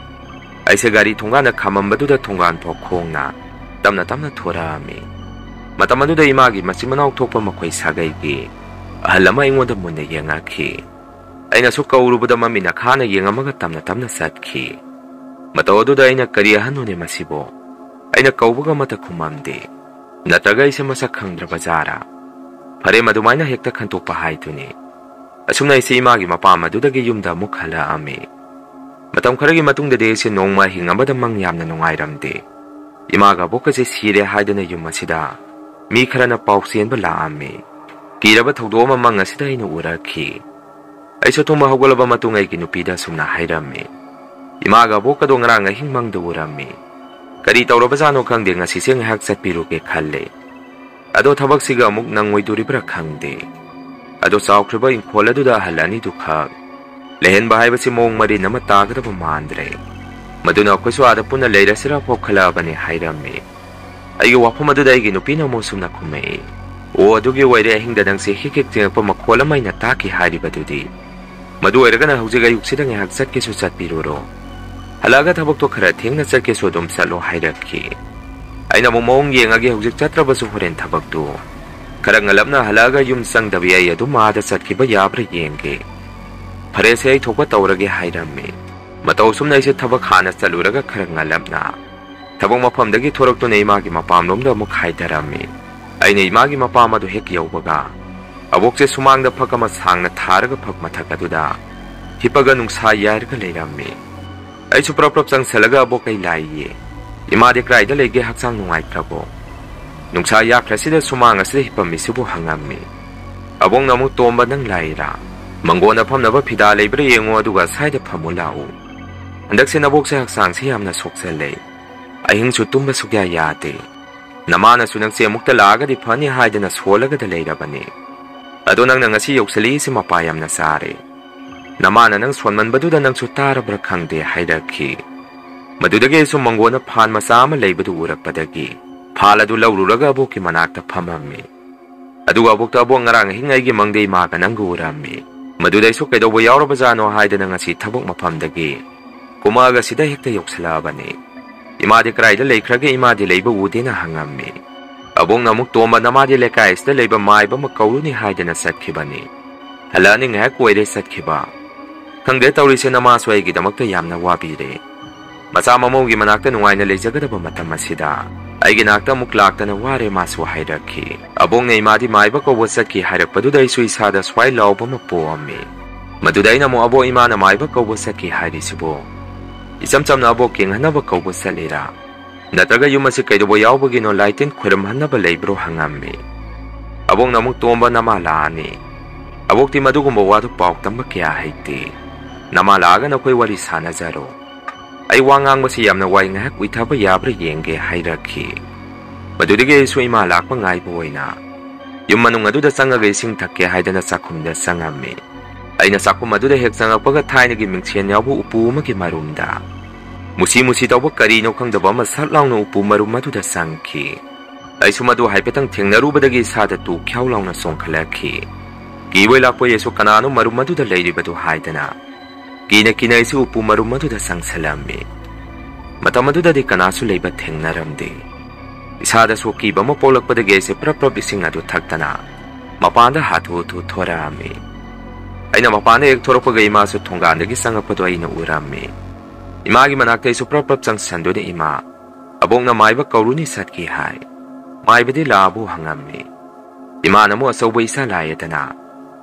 ꯑꯩꯁꯦ ꯒꯥꯔꯤ ꯊꯣꯡꯒꯥꯟꯗ ꯈꯥꯝꯃꯝꯕꯗꯨꯗ ꯊꯣꯡꯒꯥꯟ ꯐꯥꯎ ꯈꯣꯡꯅ ꯇꯞꯅ ꯇꯞꯅ ꯊꯣꯔꯛꯑꯝꯃꯤ꯫ ꯃꯇꯝ ꯑꯗꯨꯗ ꯏꯃꯥꯒꯤ ꯃꯆꯤꯟ ꯃꯅꯥꯎ ꯊꯣꯛꯄ ꯃꯈꯣꯏ ꯁꯥꯒꯩꯒꯤ ꯑꯍꯜ ꯑꯃ ꯑꯩꯉꯣꯟꯗ ꯃꯨꯟꯅ ꯌꯦꯡꯉꯛꯈꯤ꯫ ꯑꯩꯅꯁꯨ ꯀꯧꯔꯨꯕꯗ ꯃꯃꯤꯠꯅ ꯈꯥꯅ ꯌꯦꯡꯉꯝꯃꯒ ꯇꯞꯅ ꯇꯞꯅ ꯆꯠꯈꯤ꯫ ꯃꯇꯧ ꯑꯗꯨꯗ ꯑꯩꯅ, "ꯀꯔꯤ ꯑꯍꯟꯅꯣꯅꯦ ꯃꯁꯤꯕꯣ? ꯑꯩꯅ ꯀꯧꯕꯒ ꯑꯃꯠꯇ ꯈꯨꯝꯃꯝꯗꯦ꯫ ꯅꯠꯇ꯭ꯔꯒ ꯑꯩꯁꯦ ꯃꯁꯛ ꯈꯪꯗ꯭ꯔꯕ ꯖꯥꯔꯥ?" ꯐꯔꯦ, ꯃꯗꯨꯃꯥꯏꯅ ꯍꯦꯛꯇ ꯈꯟꯇꯣꯛꯄ ꯍꯥꯏꯗꯨꯅꯤ꯫ ꯑꯁꯨꯝꯅ ꯑꯩꯁꯦ ꯏꯃꯥꯒꯤ ꯃꯄꯥꯝ ꯑꯗꯨꯗꯒꯤ ꯌꯨꯝꯗ ꯑꯃꯨꯛ ꯍꯜꯂꯛꯑꯝꯃꯤ꯫ ꯃꯇꯝ ꯈꯔꯒꯤ ꯃꯇꯨꯡꯗꯗꯤ ꯑꯩꯁꯦ ꯅꯣꯡꯃ ꯑꯍꯤꯡ ꯑꯃꯗ ꯃꯪ ꯌꯥꯝꯅ ꯅꯨꯡꯉꯥꯏꯔꯝꯗꯦ꯫ ꯏꯃꯥꯒ ꯑꯕꯣꯛꯀꯁꯦ ꯁꯤꯔꯦ ꯍꯥꯏꯗꯅ ꯌꯨꯝ ꯑꯁꯤꯗ ꯃꯤ ꯈꯔꯅ ꯄꯥꯎ ꯆꯦꯟꯕ ꯂꯥꯛꯑꯝꯃꯤ꯫ ꯀꯤꯔꯕ ꯊꯧꯗꯣꯛ ꯑꯃ ꯃꯪ ꯑꯁꯤꯗ ꯑꯩꯅ ꯎꯔꯛꯈꯤ꯫ ꯑꯩꯁꯨ ꯇꯨꯝꯕ ꯍꯧꯒꯠꯂꯕ ꯃꯇꯨꯡ ꯑꯩꯒꯤ ꯅꯨꯄꯤꯗ ꯑꯁꯨꯝꯅ ꯍꯥꯏꯔꯝꯃꯤ, "ꯏꯃꯥꯒ ꯑꯕꯣꯛꯀꯗꯣ ꯉꯔꯥꯡ ꯑꯍꯤꯡ ꯃꯪꯗ ꯎꯔꯝꯃꯤ꯫ ꯀꯔꯤ ꯇꯧꯔꯕꯖꯥꯠꯅꯣ ꯈꯪꯗꯦ, ꯉꯁꯤꯁꯦ ꯉꯥꯏꯍꯥꯛ ꯆꯠꯄꯤꯔꯨꯒꯦ ꯈꯜꯂꯦ꯫ ꯑꯗꯣ ꯊꯕꯛꯁꯤꯒ ꯑꯃꯨꯛ ꯅꯪꯉꯣꯏꯗꯣꯔꯤꯕ꯭ꯔꯥ ꯈꯪꯗꯦ꯫ ꯑꯗꯣ ꯆꯥꯎꯈ꯭ꯔꯕ ꯏꯪꯈꯣꯜ ꯑꯗꯨꯗ ꯑꯍꯜ ꯑꯅꯤꯗꯨꯈꯛ ꯂꯩꯍꯟꯕ ꯍꯥꯏꯕꯁꯤ ꯃꯑꯣꯡ ꯃꯔꯤꯟ ꯑꯃ ꯇꯥꯒꯗꯕ ꯃꯥꯟꯗ꯭ꯔꯦ꯫ ꯃꯗꯨꯅ ꯑꯩꯈꯣꯏꯁꯨ ꯑꯥꯗ ꯄꯨꯟꯅ ꯂꯩꯔꯁꯤꯔꯥ ꯐꯥꯎ ꯈꯜꯂꯛꯑꯕꯅꯤ" ꯍꯥꯏꯔꯝꯃꯤ꯫ ꯑꯩꯒꯤ ꯋꯥꯐꯝ ꯑꯗꯨꯗ ꯑꯩꯒꯤ ꯅꯨꯄꯤꯅ ꯑꯃꯨꯛ ꯁꯨꯝꯅ ꯈꯨꯝꯃꯛꯏ, "ꯑꯣ, ꯑꯗꯨꯒꯤ ꯑꯣꯏꯔꯦ ꯑꯍꯤꯡꯗ ꯅꯪꯁꯦ ꯍꯤꯛ ꯍꯤꯛ ꯆꯤꯡꯉꯛꯄ ꯃꯈꯣꯜ ꯑꯃ ꯑꯩꯅ ꯇꯥꯈꯤ ꯍꯥꯏꯔꯤꯕꯗꯨꯗꯤ꯫ ꯃꯗꯨ ꯑꯣꯏꯔꯒꯅ ꯍꯧꯖꯤꯛ ꯑꯌꯨꯛꯁꯤꯗ ꯉꯥꯏꯍꯥꯛ ꯆꯠꯀꯦꯁꯨ ꯆꯠꯄꯤꯔꯨꯔꯣ꯫ ꯍꯜꯂꯛꯑꯒ ꯊꯕꯛꯇꯣ ꯈꯔ ꯊꯦꯡꯅ ꯆꯠꯀꯦꯁꯨ ꯑꯗꯨꯝ ꯆꯠꯂꯣ" ꯍꯥꯏꯔꯛꯈꯤ꯫ ꯑꯩꯅ ꯑꯃꯨꯛ ꯃꯑꯣꯡ ꯌꯦꯡꯉꯒꯦ, ꯍꯧꯖꯤꯛ ꯆꯠꯇ꯭ꯔꯕꯁꯨ ꯍꯣꯔꯦꯟ ꯊꯕꯛꯇꯨ ꯈꯔ ꯉꯜꯂꯞꯅ ꯍꯜꯂꯛꯑꯒ ꯌꯨꯝ ꯆꯪꯗꯕꯤ ꯑꯩ ꯑꯗꯨꯝ ꯑꯥꯗ ꯆꯠꯈꯤꯕ ꯌꯥꯕ꯭ꯔꯥ ꯌꯦꯡꯒꯦ꯫ "ꯐꯔꯦꯁꯦ, ꯑꯩ ꯊꯣꯛꯄ ꯇꯧꯔꯒꯦ" ꯍꯥꯏꯔꯝꯃꯤ꯫ ꯃꯇꯧ ꯑꯁꯨꯝꯅ ꯑꯩꯁꯦ ꯊꯕꯛ ꯍꯥꯟꯅ ꯆꯠꯂꯨꯔꯒ ꯈꯔ ꯉꯜꯂꯞꯅ ꯊꯕꯛ ꯃꯐꯝꯗꯒꯤ ꯊꯣꯔꯛꯇꯨꯅ ꯏꯃꯥꯒꯤ ꯃꯄꯥꯝꯂꯣꯝꯗ ꯑꯃꯨꯛ ꯍꯥꯏꯊꯔꯝꯃꯤ꯫ ꯑꯩꯅ ꯏꯃꯥꯒꯤ ꯃꯄꯥꯝ ꯑꯗꯨ ꯍꯦꯛ ꯌꯧꯕꯒ ꯑꯕꯣꯛꯁꯦ ꯁꯨꯃꯥꯡꯗ ꯐꯛ ꯑꯃ ꯁꯥꯡꯅ ꯊꯥꯔꯒ ꯐꯛ ꯃꯊꯛ ꯑꯗꯨꯗ ꯍꯤꯞꯄꯒ ꯅꯨꯡꯁꯥ ꯌꯥꯏꯔꯒ ꯂꯩꯔꯝꯃꯤ꯫ ꯑꯩꯁꯨ ꯄ꯭ꯔꯞ ꯄ꯭ꯔꯞ ꯆꯪꯁꯜꯂꯒ, "ꯑꯕꯣꯛ, ꯑꯩ ꯂꯥꯛꯏꯌꯦ꯫ ꯏꯃꯥꯗꯤ ꯀꯗꯥꯏꯗ ꯂꯩꯒꯦ? ꯍꯛꯆꯥꯡ ꯅꯨꯡꯉꯥꯏꯇ꯭ꯔꯕꯣ? ꯅꯨꯡꯁꯥ ꯌꯥꯛꯈ꯭ꯔꯁꯤꯗ ꯁꯨꯃꯥꯡ ꯑꯁꯤꯗ ꯍꯤꯞꯄꯝꯃꯤꯁꯤꯕꯨ?" ꯍꯪꯉꯝꯃꯤ꯫ ꯑꯕꯣꯛꯅ ꯑꯃꯨꯛ, "ꯇꯣꯝꯕ, ꯅꯪ ꯂꯥꯛꯏꯔꯥ? ꯃꯪꯒꯣꯟꯗ ꯐꯝꯅꯕ ꯐꯤꯗꯥ ꯂꯩꯕ꯭ꯔꯥ ꯌꯦꯡꯉꯣ, ꯑꯗꯨꯒ ꯁ꯭ꯋꯥꯏꯗ ꯐꯝꯃꯨ ꯂꯥꯛꯎ꯫ ꯍꯟꯗꯛꯁꯦ ꯅꯕꯣꯛꯁꯦ ꯍꯛꯆꯥꯡꯁꯦ ꯌꯥꯝꯅ ꯁꯣꯛꯆꯜꯂꯦ꯫ ꯑꯍꯤꯡꯁꯨ ꯇꯨꯝꯕ ꯁꯨꯛꯌꯥ ꯌꯥꯗꯦ꯫ ꯅꯃꯥꯅꯁꯨ ꯅꯪꯁꯦ ꯑꯃꯨꯛꯇ ꯂꯥꯛꯑꯒꯗꯤ ꯐꯅꯤ ꯍꯥꯏꯗꯅ ꯁꯣꯜꯂꯒꯗ ꯂꯩꯔꯕꯅꯤ꯫ ꯑꯗꯣ ꯅꯪꯅ ꯉꯁꯤ ꯌꯧꯁꯜꯂꯛꯏꯁꯦ ꯃꯄꯥ ꯌꯥꯝꯅ ꯆꯥꯔꯦ꯫ ꯅꯃꯥꯅ ꯅꯪ ꯁꯣꯟꯃꯟꯕꯗꯨꯗ ꯅꯪꯁꯨ ꯇꯥꯔꯕ꯭ꯔꯥ ꯈꯪꯗꯦ" ꯍꯥꯏꯔꯛꯈꯤ꯫ ꯃꯗꯨꯗꯒꯤ ꯑꯩꯁꯨ ꯃꯪꯒꯣꯟꯗ ꯐꯥꯟ ꯃꯆꯥ ꯑꯃ ꯂꯩꯕꯗꯨ ꯎꯔꯛꯄꯗꯒꯤ ꯐꯥꯜ ꯑꯗꯨ ꯂꯧꯔꯨꯔꯒ ꯑꯕꯣꯛꯀꯤ ꯃꯅꯥꯛꯇ ꯐꯝꯃꯝꯃꯤ꯫ ꯑꯗꯨꯒ ꯑꯕꯣꯛꯇ, "ꯑꯕꯣꯛ, ꯉꯔꯥꯡ ꯑꯍꯤꯡ ꯑꯩꯒꯤ ꯃꯪꯗ ꯏꯃꯥꯒ ꯅꯪꯒ ꯎꯔꯝꯃꯤ꯫ ꯃꯗꯨꯗ ꯑꯩꯁꯨ ꯀꯩꯗꯧꯕ ꯌꯥꯎꯔꯕꯖꯥꯠꯅꯣ ꯍꯥꯏꯗꯅ ꯉꯁꯤ ꯊꯕꯛ ꯃꯐꯝꯗꯒꯤ ꯀꯨꯝꯃꯛꯑꯒ ꯁꯤꯗ ꯍꯦꯛꯇ ꯌꯧꯁꯜꯂꯛꯑꯕꯅꯤ꯫ ꯏꯃꯥꯗꯤ ꯀꯗꯥꯏꯗ ꯂꯩꯈ꯭ꯔꯒꯦ? ꯏꯃꯥꯗꯤ ꯂꯩꯕ ꯎꯗꯦꯅ" ꯍꯪꯉꯝꯃꯤ꯫ ꯑꯕꯣꯛꯅ ꯑꯃꯨꯛ, "ꯇꯣꯝꯕ, ꯅꯃꯥꯗꯤ ꯂꯩꯀꯥꯏ ꯑꯁꯤꯗ ꯂꯩꯕ ꯃꯥꯏꯕ ꯑꯃ ꯀꯧꯔꯨꯅꯤ ꯍꯥꯏꯗꯅ ꯆꯠꯈꯤꯕꯅꯤ꯫ ꯍꯜꯂꯛꯑꯅꯤ, ꯉꯥꯏꯍꯥꯛ ꯑꯣꯏꯔꯦ ꯆꯠꯈꯤꯕ꯫ ꯈꯪꯗꯦ ꯇꯧꯔꯤꯁꯦ, ꯅꯃꯥꯁꯨ ꯑꯩꯒꯤꯗꯃꯛꯇ ꯌꯥꯝꯅ ꯋꯥꯕꯤꯔꯦ꯫ ꯃꯆꯥ ꯃꯃꯧꯒꯤ ꯃꯅꯥꯛꯇ ꯅꯨꯡꯉꯥꯏꯅ ꯂꯩꯖꯒꯗꯕ ꯃꯇꯝ ꯑꯁꯤꯗ ꯑꯩꯒꯤ ꯅꯥꯛꯇ ꯑꯃꯨꯛ ꯂꯥꯛꯇꯅ ꯋꯥꯔꯦ" ꯃꯥꯁꯨ ꯍꯥꯏꯔꯛꯈꯤ꯫ ꯑꯕꯣꯛꯅ ꯏꯃꯥꯗꯤ ꯃꯥꯏꯕ ꯀꯧꯕ ꯆꯠꯈꯤ ꯍꯥꯏꯔꯛꯄꯗꯨꯗ ꯑꯩꯁꯨ ꯏꯁꯥꯗ ꯁ꯭ꯋꯥꯏ ꯂꯥꯎꯕ ꯑꯃ ꯄꯣꯛꯑꯝꯃꯤ꯫ ꯃꯗꯨꯗ ꯑꯩꯅ ꯑꯃꯨꯛ, "ꯑꯕꯣꯛ, ꯏꯃꯥꯅ ꯃꯥꯏꯕ ꯀꯧꯕ ꯆꯠꯈꯤ ꯍꯥꯏꯔꯤꯁꯤꯕꯨ ꯏꯆꯝ ꯆꯝꯅ ꯑꯕꯣꯛ ꯌꯦꯡꯍꯟꯅꯕ ꯀꯧꯕ ꯆꯠꯂꯤꯔꯥ? ꯅꯠꯇ꯭ꯔꯒ ꯌꯨꯝ ꯑꯁꯤ ꯀꯩꯗꯧꯕ ꯌꯥꯎꯕꯒꯤꯅꯣ, ꯂꯥꯏ ꯇꯤꯟ ꯈꯣꯏꯔꯝꯍꯟꯅꯕ ꯂꯩꯕ꯭ꯔꯣ?" ꯍꯪꯉꯝꯃꯤ꯫ ꯑꯕꯣꯛꯅ ꯑꯃꯨꯛ, "ꯇꯣꯝꯕ, ꯅꯃꯥ ꯂꯥꯛꯑꯅꯤ꯫ ꯑꯕꯣꯛꯇꯤ ꯃꯗꯨꯒꯨꯝꯕ ꯋꯥꯗꯨ ꯄꯥꯎ ꯇꯝꯕ ꯀꯌꯥ ꯍꯩꯇꯦ꯫ ꯅꯃꯥ ꯂꯥꯛꯑꯒ ꯅꯈꯣꯏ ꯋꯥꯔꯤ ꯁꯥꯟꯅꯖꯔꯣ꯫ ꯑꯩ ꯋꯥ ꯉꯥꯡꯕꯁꯤ ꯌꯥꯝꯅ ꯋꯥꯏ, ꯉꯥꯏꯍꯥꯛ ꯎꯏꯊꯕ ꯌꯥꯕ꯭ꯔꯥ ꯌꯦꯡꯒꯦ" ꯍꯥꯏꯔꯛꯈꯤ꯫ ꯃꯗꯨꯗꯒꯤ ꯑꯩꯁꯨ ꯏꯃꯥ ꯂꯥꯛꯄ ꯉꯥꯏꯕ ꯑꯣꯏꯅ ꯌꯨꯝ ꯃꯅꯨꯡ ꯑꯗꯨꯗ ꯆꯪꯉꯒ ꯏꯁꯤꯡ ꯊꯛꯀꯦ ꯍꯥꯏꯗꯅ ꯆꯥꯛꯈꯨꯝꯗ ꯆꯪꯉꯝꯃꯤ꯫ ꯑꯩꯅ ꯆꯥꯛꯈꯨꯝ ꯑꯗꯨꯗ ꯍꯦꯛ ꯆꯪꯉꯛꯄꯒ ꯊꯥꯏꯅꯒꯤ ꯃꯤꯡꯁꯦꯟ ꯌꯥꯎꯕ ꯎꯄꯨ ꯑꯃꯒꯤ ꯃꯔꯨꯝꯗ ꯃꯨꯁꯤ ꯃꯨꯁꯤ ꯇꯧꯕ ꯀꯔꯤꯅꯣ ꯈꯪꯗꯕ ꯑꯃ ꯁꯠ ꯂꯥꯎꯅ ꯎꯄꯨ ꯃꯔꯨꯝ ꯑꯗꯨꯗ ꯆꯪꯈꯤ꯫ ꯑꯩꯁꯨ ꯃꯗꯨ ꯍꯥꯏꯐꯦꯠꯇꯪ ꯊꯦꯡꯅꯔꯨꯕꯗꯒꯤ ꯏꯁꯥꯗ ꯇꯨ ꯈ꯭ꯌꯥꯎ ꯂꯥꯎꯅ ꯆꯣꯡꯈꯠꯂꯛꯈꯤ꯫ ꯀꯤꯕꯣꯏ ꯂꯥꯛꯄꯣꯏ ꯑꯩꯁꯨ ꯀꯅꯥꯅꯣ ꯃꯔꯨꯝ ꯑꯗꯨꯗ ꯂꯩꯔꯤꯕꯗꯨ ꯍꯥꯏꯗꯅ ꯀꯤꯅ ꯀꯤꯅ ꯑꯩꯁꯨ ꯎꯄꯨ ꯃꯔꯨꯝ ꯑꯗꯨꯗ ꯆꯪꯁꯜꯂꯝꯃꯤ꯫ ꯃꯇꯝ ꯑꯗꯨꯗꯗꯤ ꯀꯅꯥꯁꯨ ꯂꯩꯕ ꯊꯦꯡꯅꯔꯝꯗꯦ꯫ ꯏꯁꯥꯗꯁꯨ ꯀꯤꯕ ꯑꯃ ꯄꯣꯛꯂꯛꯄꯗꯒꯤ ꯑꯩꯁꯦ ꯄ꯭ꯔꯞ ꯄ꯭ꯔꯞ ꯏꯁꯤꯡ ꯑꯗꯨ ꯊꯛꯇꯅ ꯃꯄꯥꯟꯗ ꯍꯥꯊꯨ ꯍꯥꯊꯨ ꯊꯣꯔꯛꯑꯝꯃꯤ꯫ ꯑꯩꯅ ꯃꯄꯥꯟꯗ ꯍꯦꯛ ꯊꯣꯔꯛꯄꯒ ꯏꯃꯥꯁꯨ ꯊꯣꯡꯒꯥꯟꯗꯒꯤ ꯆꯪꯉꯛꯄꯗꯣ ꯑꯩꯅ ꯎꯔꯝꯃꯤ꯫ ꯏꯃꯥꯒꯤ ꯃꯅꯥꯛꯇ ꯑꯩꯁꯨ ꯄ꯭ꯔꯞ ꯄ꯭ꯔꯞ ꯆꯪꯁꯟꯗꯨꯅ, "ꯏꯃꯥ, ꯑꯕꯣꯛꯅ ꯃꯥꯏꯕ ꯀꯧꯔꯨꯅꯤ ꯆꯠꯈꯤ ꯍꯥꯏ꯫ ꯃꯥꯏꯕꯗꯤ ꯂꯥꯛꯑꯕꯣ?" ꯍꯪꯉꯝꯃꯤ꯫ ꯏꯃꯥꯅ ꯑꯃꯨꯛ, "ꯑꯆꯧꯕ ꯏꯆꯥ ꯂꯥꯛꯑꯦꯗꯅ,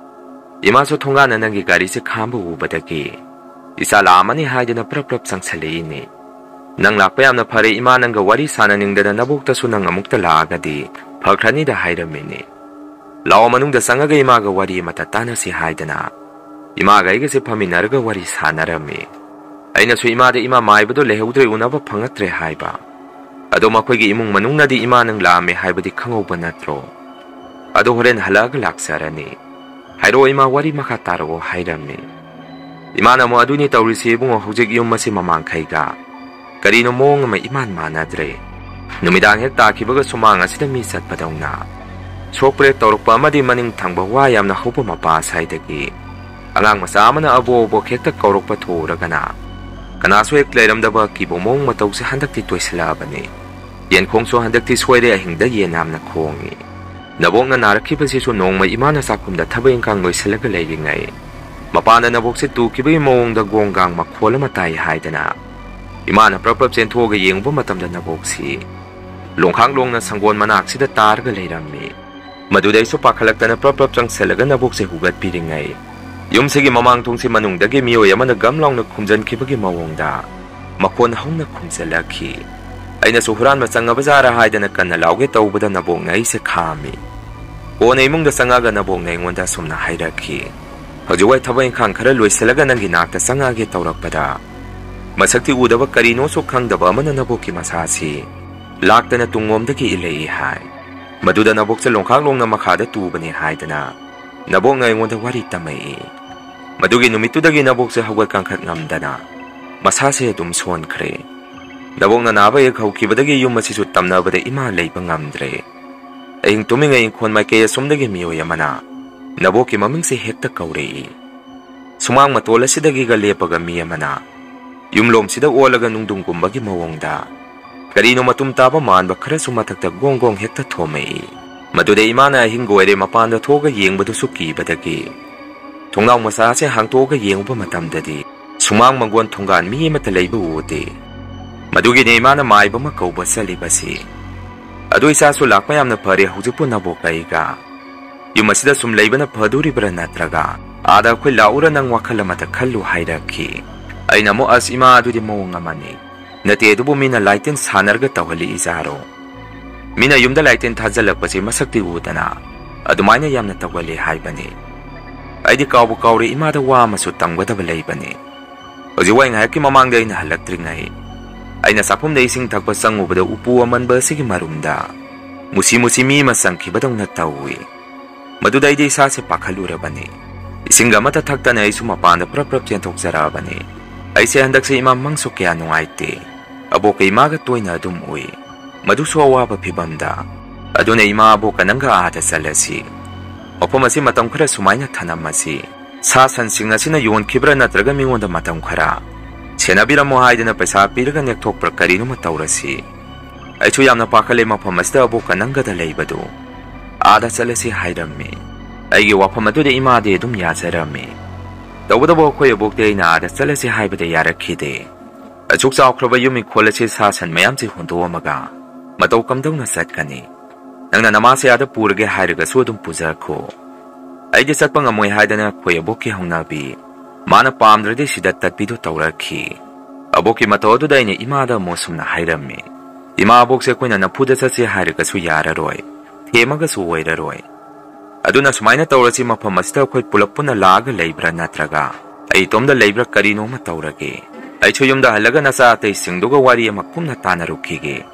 ꯏꯃꯥꯁꯨ ꯊꯣꯡꯒꯥꯟꯅ ꯅꯪꯒꯤ ꯒꯥꯔꯤꯁꯦ ꯈꯥꯝꯕ ꯎꯕꯗꯒꯤ ꯏꯆꯥ ꯂꯥꯛꯑꯝꯃꯅꯤ ꯍꯥꯏꯗꯅ ꯄ꯭ꯔꯞ ꯄ꯭ꯔꯞ ꯆꯪꯁꯜꯂꯛꯏꯅꯤ꯫ ꯅꯪ ꯂꯥꯛꯄ ꯌꯥꯝꯅ ꯐꯔꯦ ꯏꯃꯥ, ꯅꯪꯒ ꯋꯥꯔꯤ ꯁꯥꯟꯅꯅꯤꯡꯗꯅ ꯅꯕꯣꯛꯇꯁꯨ ꯅꯪ ꯑꯃꯨꯛꯇ ꯂꯥꯛꯑꯒꯗꯤ ꯐꯈ꯭ꯔꯅꯤꯗ ꯍꯥꯏꯔꯝꯃꯤꯅꯤ꯫ ꯂꯥꯛꯑꯣ ꯃꯅꯨꯡꯗ ꯆꯪꯉꯒ ꯏꯃꯥꯒ ꯋꯥꯔꯤ ꯑꯃꯇ ꯇꯥꯟꯅꯁꯤ ꯍꯥꯏꯗꯅ ꯏꯃꯥꯒ ꯑꯩꯒꯁꯦ ꯐꯝꯃꯤꯟꯅꯔꯒ ꯋꯥꯔꯤ ꯁꯥꯟꯅꯔꯝꯃꯤ꯫ ꯑꯩꯅꯁꯨ ꯏꯃꯥꯗ ꯏꯃꯥ ꯃꯥꯏꯕꯗꯣ ꯂꯩꯍꯧꯗ꯭ꯔꯦ ꯎꯅꯕ ꯐꯪꯉꯛꯇ꯭ꯔꯦ ꯍꯥꯏꯕ꯫ ꯑꯗꯣ ꯃꯈꯣꯏꯒꯤ ꯏꯃꯨꯡ ꯃꯅꯨꯡꯅꯗꯤ ꯏꯃꯥ ꯅꯪ ꯂꯥꯛꯑꯝꯃꯦ ꯍꯥꯏꯕꯗꯤ ꯈꯪꯍꯧꯕ ꯅꯠꯇ꯭ꯔꯣ? ꯑꯗꯣ ꯍꯣꯔꯦꯟ ꯍꯜꯂꯛꯑꯒ ꯂꯥꯛꯆꯔꯅꯤ꯫ ꯍꯥꯏꯔꯛꯑꯣ ꯏꯃꯥ ꯋꯥꯔꯤ ꯃꯈꯥ ꯇꯥꯔꯛꯑꯣ ꯍꯥꯏꯔꯝꯃꯤ꯫ ꯏꯃꯥꯅ ꯑꯃꯨꯛ ꯑꯗꯨꯅꯤ ꯇꯧꯔꯤꯁꯤ ꯏꯕꯨꯡꯉꯣ ꯍꯧꯖꯤꯛ ꯌꯨꯝ ꯑꯁꯤ ꯃꯃꯥꯡꯈꯩꯒ ꯀꯔꯤꯅꯣ ꯃꯑꯣꯡ ꯑꯃ ꯏꯃꯥꯟ ꯃꯥꯟꯅꯗ꯭ꯔꯦ꯫ ꯅꯨꯃꯤꯗꯥꯡ ꯍꯦꯛ ꯇꯥꯈꯤꯕꯒ ꯁꯨꯃꯥꯡ ꯑꯁꯤꯗ ꯃꯤ ꯆꯠꯄꯗꯧꯅ ꯁꯣꯛꯄ꯭ꯔꯦ ꯇꯧꯔꯛꯄ ꯑꯃꯗꯤ ꯃꯅꯤꯡ ꯊꯪꯕ ꯋꯥ ꯌꯥꯝꯅ ꯍꯧꯕ ꯃꯄꯥ ꯁ꯭ꯋꯥꯏꯗꯒꯤ ꯑꯉꯥꯡ ꯃꯆꯥ ꯑꯃꯅ ꯑꯕꯣꯛ ꯑꯕꯣꯛ ꯍꯦꯛꯇ ꯀꯧꯔꯛꯄ ꯊꯣꯛꯎꯔꯒꯅ ꯀꯅꯥꯁꯨ ꯍꯦꯛ ꯂꯩꯔꯝꯗꯕ ꯑꯀꯤꯕ ꯃꯑꯣꯡ ꯃꯇꯧꯁꯦ ꯍꯟꯗꯛꯇꯤ ꯇꯣꯏꯁꯤꯜꯂꯛꯑꯕꯅꯤ꯫ ꯌꯦꯟꯈꯣꯡꯁꯨ ꯍꯟꯗꯛꯇꯤ ꯁꯣꯏꯔꯦ ꯑꯍꯤꯡꯗ ꯌꯦꯟ ꯌꯥꯝꯅ ꯈꯣꯡꯉꯤ꯫ ꯅꯕꯣꯛꯅ ꯅꯥꯔꯛꯈꯤꯕꯁꯤꯁꯨ ꯅꯣꯡꯃ ꯏꯃꯥꯅ ꯆꯥꯛꯈꯨꯝꯗ ꯊꯕꯛ ꯏꯪꯈꯥꯡ ꯂꯣꯏꯁꯤꯜꯂꯒ ꯂꯩꯔꯤꯉꯩ ꯃꯄꯥꯟꯗ ꯅꯕꯣꯛꯁꯦ ꯇꯨꯈꯤꯕꯒꯤ ꯃꯑꯣꯡꯗ ꯒꯣꯡꯒꯥꯡ ꯃꯈꯣꯜ ꯑꯃ ꯇꯥꯏ ꯍꯥꯏꯗꯅ ꯏꯃꯥꯅ ꯄ꯭ꯔꯞ ꯄ꯭ꯔꯞ ꯆꯦꯟꯊꯣꯛꯑꯒ ꯌꯦꯡꯉꯨꯕ ꯃꯇꯝꯗ ꯅꯕꯣꯛꯁꯤ ꯂꯣꯡꯈꯥꯛ ꯂꯣꯡꯅ ꯁꯪꯒꯣꯜ ꯃꯅꯥꯛꯁꯤꯗ ꯇꯥꯔꯒ ꯂꯩꯔꯝꯃꯤ꯫ ꯃꯗꯨꯗꯩꯁꯨ ꯄꯥꯈꯠꯂꯛꯇꯅ ꯄ꯭ꯔꯞ ꯄ꯭ꯔꯞ ꯆꯪꯁꯤꯜꯂꯒ ꯅꯕꯣꯛꯁꯦ ꯍꯨꯒꯠꯄꯤꯔꯤꯉꯩ ꯌꯨꯝꯁꯤꯒꯤ ꯃꯃꯥꯡ ꯊꯣꯡꯁꯤ ꯃꯅꯨꯡꯗꯒꯤ ꯃꯤꯑꯣꯏ ꯑꯃꯅ ꯒꯝ ꯂꯥꯎꯅ ꯈꯨꯝꯖꯤꯟꯈꯤꯕꯒꯤ ꯃꯑꯣꯡꯗ ꯃꯈꯣꯟ ꯍꯧꯅ ꯈꯨꯝꯖꯤꯜꯂꯛꯈꯤ꯫ ꯑꯩꯅꯁꯨ ꯍꯨꯔꯥꯟꯕ ꯆꯪꯉꯕ ꯖꯥꯔ ꯍꯥꯏꯗꯅ ꯀꯟꯅ ꯂꯥꯎꯒꯦ ꯇꯧꯕꯗ ꯅꯕꯣꯛꯅ ꯑꯩꯁꯦ ꯈꯥꯝꯃꯤ꯫ ꯀꯣꯟꯅ ꯏꯃꯨꯡꯗ ꯆꯪꯉꯛꯑꯒ ꯅꯕꯣꯛꯅ ꯑꯩꯉꯣꯟꯗ ꯑꯁꯨꯝꯅ ꯍꯥꯏꯔꯛꯈꯤ, "ꯍꯧꯖꯤꯛ ꯋꯥꯏ ꯊꯕꯛ ꯏꯪꯈꯥꯡ ꯈꯔ ꯂꯣꯏꯁꯤꯜꯂꯒ ꯅꯪꯒꯤ ꯅꯥꯛꯇ ꯆꯪꯉꯛꯑꯒꯦ ꯇꯧꯔꯛꯄꯗ ꯃꯁꯛꯇꯤ ꯎꯗꯕ ꯀꯔꯤꯅꯣꯁꯨ ꯈꯪꯗꯕ ꯑꯃꯅ ꯅꯕꯣꯛꯀꯤ ꯃꯁꯥꯁꯤ ꯂꯥꯛꯇꯅ ꯇꯨꯡꯂꯣꯝꯗꯒꯤ ꯏꯜꯂꯛꯏ" ꯍꯥꯏ꯫ ꯃꯗꯨꯗ ꯅꯕꯣꯛꯁꯦ ꯂꯣꯡꯈꯥꯛ ꯂꯣꯡꯅ ꯃꯈꯥꯗ ꯇꯨꯕꯅꯤ ꯍꯥꯏꯗꯅ ꯅꯕꯣꯛꯅ ꯑꯩꯉꯣꯟꯗ ꯋꯥꯔꯤ ꯇꯝꯃꯛꯏ꯫ ꯃꯗꯨꯒꯤ ꯅꯨꯃꯤꯠꯇꯨꯗꯒꯤ ꯅꯕꯣꯛꯁꯦ ꯍꯧꯒꯠ ꯀꯥꯡꯈꯠ ꯉꯝꯗꯅ ꯃꯁꯥꯁꯦ ꯑꯗꯨꯝ ꯁꯣꯟꯈ꯭ꯔꯦ꯫ ꯅꯕꯣꯛꯅ ꯅꯥꯕ ꯍꯦꯛ ꯍꯧꯈꯤꯕꯗꯒꯤ ꯌꯨꯝ ꯑꯁꯤꯁꯨ ꯇꯝꯅꯕꯗ ꯏꯃꯥ ꯂꯩꯕ ꯉꯝꯗ꯭ꯔꯦ꯫ ꯑꯍꯤꯡ ꯇꯨꯝꯃꯤꯉꯩ ꯏꯪꯈꯣꯜ ꯃꯥꯏꯀꯩ ꯑꯁꯣꯝꯗꯒꯤ ꯃꯤꯑꯣꯏ ꯑꯃꯅ ꯅꯕꯣꯛꯀꯤ ꯃꯃꯤꯡꯁꯦ ꯍꯦꯛꯇ ꯀꯧꯔꯛꯏ꯫ ꯁꯨꯃꯥꯡ ꯃꯇꯣꯜ ꯑꯁꯤꯗꯒꯤꯒ ꯂꯦꯞꯄꯒ ꯃꯤ ꯑꯃꯅ ꯌꯨꯝꯂꯣꯝꯁꯤꯗ ꯑꯣꯜꯂꯒ ꯅꯨꯡꯗꯨꯡꯒꯨꯝꯕꯒꯤ ꯃꯑꯣꯡꯗ ꯀꯔꯤꯅꯣ ꯃꯇꯨꯝ ꯇꯥꯕ ꯃꯥꯟꯕ ꯈꯔꯁꯨ ꯃꯊꯛꯇ ꯒꯣꯡ ꯒꯣꯡ ꯍꯦꯛꯇ ꯊꯣꯝꯃꯛꯏ꯫ ꯃꯗꯨꯗ ꯏꯃꯥꯅ ꯑꯍꯤꯡꯒ ꯑꯣꯏꯔꯦ ꯃꯄꯥꯟꯗ ꯊꯣꯛꯑꯒ ꯌꯦꯡꯕꯗꯨꯁꯨ ꯀꯤꯕꯗꯒꯤ ꯊꯣꯡꯅꯥꯎ ꯃꯆꯥ ꯑꯁꯦ ꯍꯥꯡꯇꯣꯛꯑꯒ ꯌꯦꯡꯉꯨꯕ ꯃꯇꯝꯗꯗꯤ ꯁꯨꯃꯥꯡ ꯃꯪꯒꯣꯟ ꯊꯣꯡꯒꯥꯟ ꯃꯤ ꯑꯃꯠꯇ ꯂꯩꯕ ꯎꯗꯦ꯫ ꯃꯗꯨꯒꯤꯅꯦ ꯏꯃꯥꯅ ꯃꯥꯏꯕ ꯑꯃ ꯀꯧꯕ ꯆꯠꯂꯤꯕꯁꯤ꯫ ꯑꯗꯨ ꯏꯆꯥꯁꯨ ꯂꯥꯛꯄ ꯌꯥꯝꯅ ꯐꯔꯦ ꯍꯧꯖꯤꯛꯄꯨ ꯅꯕꯣꯛ ꯑꯩꯒ꯫ "ꯌꯨꯝ ꯑꯁꯤꯗ ꯁꯨꯝ ꯂꯩꯕꯅ ꯐꯗꯣꯔꯤꯕ꯭ꯔꯥ ꯅꯠꯇ꯭ꯔꯒ ꯑꯥꯗ ꯑꯩꯈꯣꯏ ꯂꯥꯛꯎꯔ ꯅꯪ ꯋꯥꯈꯜ ꯑꯃꯗ ꯈꯜꯂꯨ" ꯍꯥꯏꯔꯛꯈꯤ꯫ ꯑꯩꯅ ꯑꯃꯨꯛ, "ꯑꯁ ꯏꯃꯥ, ꯑꯗꯨꯗꯤ ꯃꯑꯣꯡ ꯑꯃꯅꯤ꯫ ꯅꯠꯇꯦ, ꯑꯗꯨꯕꯨ ꯃꯤꯅ ꯂꯥꯏꯇꯤꯟ ꯁꯥꯟꯅꯔꯒ ꯇꯧꯍꯜꯂꯤ ꯏꯆꯥꯔꯣ? ꯃꯤꯅ ꯌꯨꯝꯗ ꯂꯥꯏꯇꯤꯟ ꯊꯥꯖꯤꯜꯂꯛꯄꯁꯤ ꯃꯁꯛꯇꯤ ꯎꯗꯅ ꯑꯗꯨꯃꯥꯏꯅ ꯌꯥꯝꯅ ꯇꯧꯒꯜꯂꯤ ꯍꯥꯏꯕꯅꯤ꯫ ꯑꯩꯗꯤ ꯀꯥꯎꯕꯨ ꯀꯥꯎꯔꯦ, ꯏꯃꯥꯗ ꯋꯥ ꯑꯃꯁꯨ ꯇꯝꯒꯗꯕ ꯂꯩꯕꯅꯤ"꯫ ꯍꯧꯖꯤꯛ ꯋꯥꯏ ꯉꯥꯏꯍꯥꯛꯀꯤ ꯃꯃꯥꯡꯗ ꯑꯩꯅ ꯍꯜꯂꯛꯇ꯭ꯔꯤꯉꯩ, ꯑꯩꯅ ꯆꯥꯛꯈꯨꯝꯗ ꯏꯁꯤꯡ ꯊꯛꯄ ꯆꯪꯉꯨꯕꯗ ꯎꯄꯨ ꯑꯃꯟꯕ ꯑꯁꯤꯒꯤ ꯃꯔꯨꯝꯗ ꯃꯨꯁꯤ ꯃꯨꯁꯤ ꯃꯤ ꯑꯃ ꯆꯪꯈꯤꯕꯗꯧꯅ ꯇꯧꯏ꯫ ꯃꯗꯨꯗ ꯑꯩꯗꯤ ꯏꯁꯥꯁꯦ ꯄꯥꯈꯠꯂꯨꯔꯕꯅꯤ꯫ ꯏꯁꯤꯡꯒ ꯑꯃꯠꯇ ꯊꯛꯇꯅ ꯑꯩꯁꯨ ꯃꯄꯥꯟꯗ ꯄ꯭ꯔꯞ ꯄ꯭ꯔꯞ ꯆꯦꯟꯊꯣꯛꯆꯔꯛꯑꯕꯅꯤ꯫ ꯑꯩꯁꯦ ꯍꯟꯗꯛꯁꯦ ꯏꯃꯥ ꯃꯪꯁꯨ ꯀꯌꯥ ꯅꯨꯡꯉꯥꯏꯇꯦ꯫ ꯑꯕꯣꯛꯀ ꯏꯃꯥꯒ ꯇꯣꯏꯅ ꯑꯗꯨꯝ ꯎꯏ꯫ ꯃꯗꯨꯁꯨ ꯑꯋꯥꯕ ꯐꯤꯕꯝꯗ꯫ ꯑꯗꯨꯅ ꯏꯃꯥ, ꯑꯕꯣꯛꯀ ꯅꯪꯒ ꯑꯥꯗ ꯆꯠꯂꯁꯤ꯫ ꯃꯐꯝ ꯑꯁꯤ ꯃꯇꯝ ꯈꯔ ꯁꯨꯃꯥꯏꯅ ꯊꯅꯝꯃꯁꯤ꯫ ꯁꯥ ꯁꯟꯁꯤꯡ ꯑꯁꯤꯅ ꯌꯣꯟꯈꯤꯕ꯭ꯔꯥ ꯅꯠꯇ꯭ꯔꯒ ꯃꯤꯉꯣꯟꯗ ꯃꯇꯝ ꯈꯔ ꯁꯦꯟꯅꯕꯤꯔꯝꯃꯣ ꯍꯥꯏꯗꯅ ꯄꯩꯁꯥ ꯄꯤꯔꯒ ꯅꯦꯛꯊꯣꯛꯄ꯭ꯔꯥ ꯀꯔꯤꯅꯣꯃ ꯇꯧꯔꯁꯤ꯫ ꯑꯩꯁꯨ ꯌꯥꯝꯅ ꯄꯥꯈꯠꯂꯦ ꯃꯐꯝ ꯑꯁꯤꯗ ꯑꯕꯣꯛꯀ ꯅꯪꯒꯗ ꯂꯩꯕꯗꯨ꯫ "ꯑꯥꯗ ꯆꯠꯂꯁꯤ" ꯍꯥꯏꯔꯝꯃꯤ꯫ ꯑꯩꯒꯤ ꯋꯥꯐꯝ ꯑꯗꯨꯗ ꯏꯃꯥꯗꯤ ꯑꯗꯨꯝ ꯌꯥꯖꯔꯝꯃꯤ꯫ ꯇꯧꯕꯇꯕꯨ ꯑꯩꯈꯣꯏ ꯑꯕꯣꯛꯇꯤ ꯑꯩꯅ "ꯑꯥꯗ ꯆꯠꯂꯁꯤ" ꯍꯥꯏꯕꯗ ꯌꯥꯔꯛꯈꯤꯗꯦ꯫ ꯑꯁꯨꯛ ꯆꯥꯎꯈ꯭ꯔꯕ ꯌꯨꯝ ꯏꯪꯈꯣꯜ ꯑꯁꯤ ꯁꯥ ꯁꯟ ꯃꯌꯥꯝꯁꯤ ꯍꯨꯟꯗꯣꯛꯑꯝꯃꯒ ꯃꯇꯧ ꯀꯝꯗꯧꯅ ꯆꯠꯀꯅꯤ? ꯅꯪꯅ ꯅꯃꯥꯁꯦ ꯑꯥꯗ ꯄꯨꯔꯒꯦ ꯍꯥꯏꯔꯒꯁꯨ ꯑꯗꯨꯝ ꯄꯨꯖꯈꯣ꯫ ꯑꯩꯗꯤ ꯆꯠꯄ ꯉꯝꯃꯣꯏ ꯍꯥꯏꯗꯅ ꯑꯩꯈꯣꯏ ꯑꯕꯣꯛꯀꯤ ꯍꯧꯅꯕꯤ꯫ ꯃꯥꯅ ꯄꯥꯝꯗ꯭ꯔꯗꯤ ꯁꯤꯗ ꯇꯠꯄꯤꯗꯨ ꯇꯧꯔꯛꯈꯤ꯫ ꯑꯕꯣꯛꯀꯤ ꯃꯇꯧ ꯑꯗꯨꯗ ꯑꯩꯅ ꯏꯃꯥꯗ ꯑꯃꯨꯛ ꯑꯁꯨꯝꯅ ꯍꯥꯏꯔꯝꯃꯤ, "ꯏꯃꯥ, ꯑꯕꯣꯛꯁꯦ ꯑꯩꯈꯣꯏꯅ ꯅꯝꯐꯨꯗ ꯆꯠꯁꯦ ꯍꯥꯏꯔꯒꯁꯨ ꯌꯥꯔꯔꯣꯏ, ꯊꯦꯝꯃꯒꯁꯨ ꯑꯣꯏꯔꯔꯣꯏ꯫ ꯑꯗꯨꯅ ꯁꯨꯃꯥꯏꯅ ꯇꯧꯔꯁꯤ, ꯃꯐꯝ ꯑꯁꯤꯗ ꯑꯩꯈꯣꯏ ꯄꯨꯂꯞ ꯄꯨꯟꯅ ꯂꯥꯛꯑꯒ ꯂꯩꯕ꯭ꯔꯥ ꯅꯠꯇ꯭ꯔꯒ ꯑꯩ ꯏꯇꯣꯝꯗ ꯂꯩꯕ꯭ꯔꯥ ꯀꯔꯤꯅꯣꯃ ꯇꯧꯔꯒꯦ꯫ ꯑꯩꯁꯨ ꯌꯨꯝꯗ ꯍꯜꯂꯒ ꯅꯆꯥ ꯑꯇꯩꯁꯤꯡꯗꯨꯒ ꯋꯥꯔꯤ ꯑꯃ ꯀꯨꯞꯅ ꯇꯥꯟꯅꯔꯨꯈꯤꯒꯦ꯫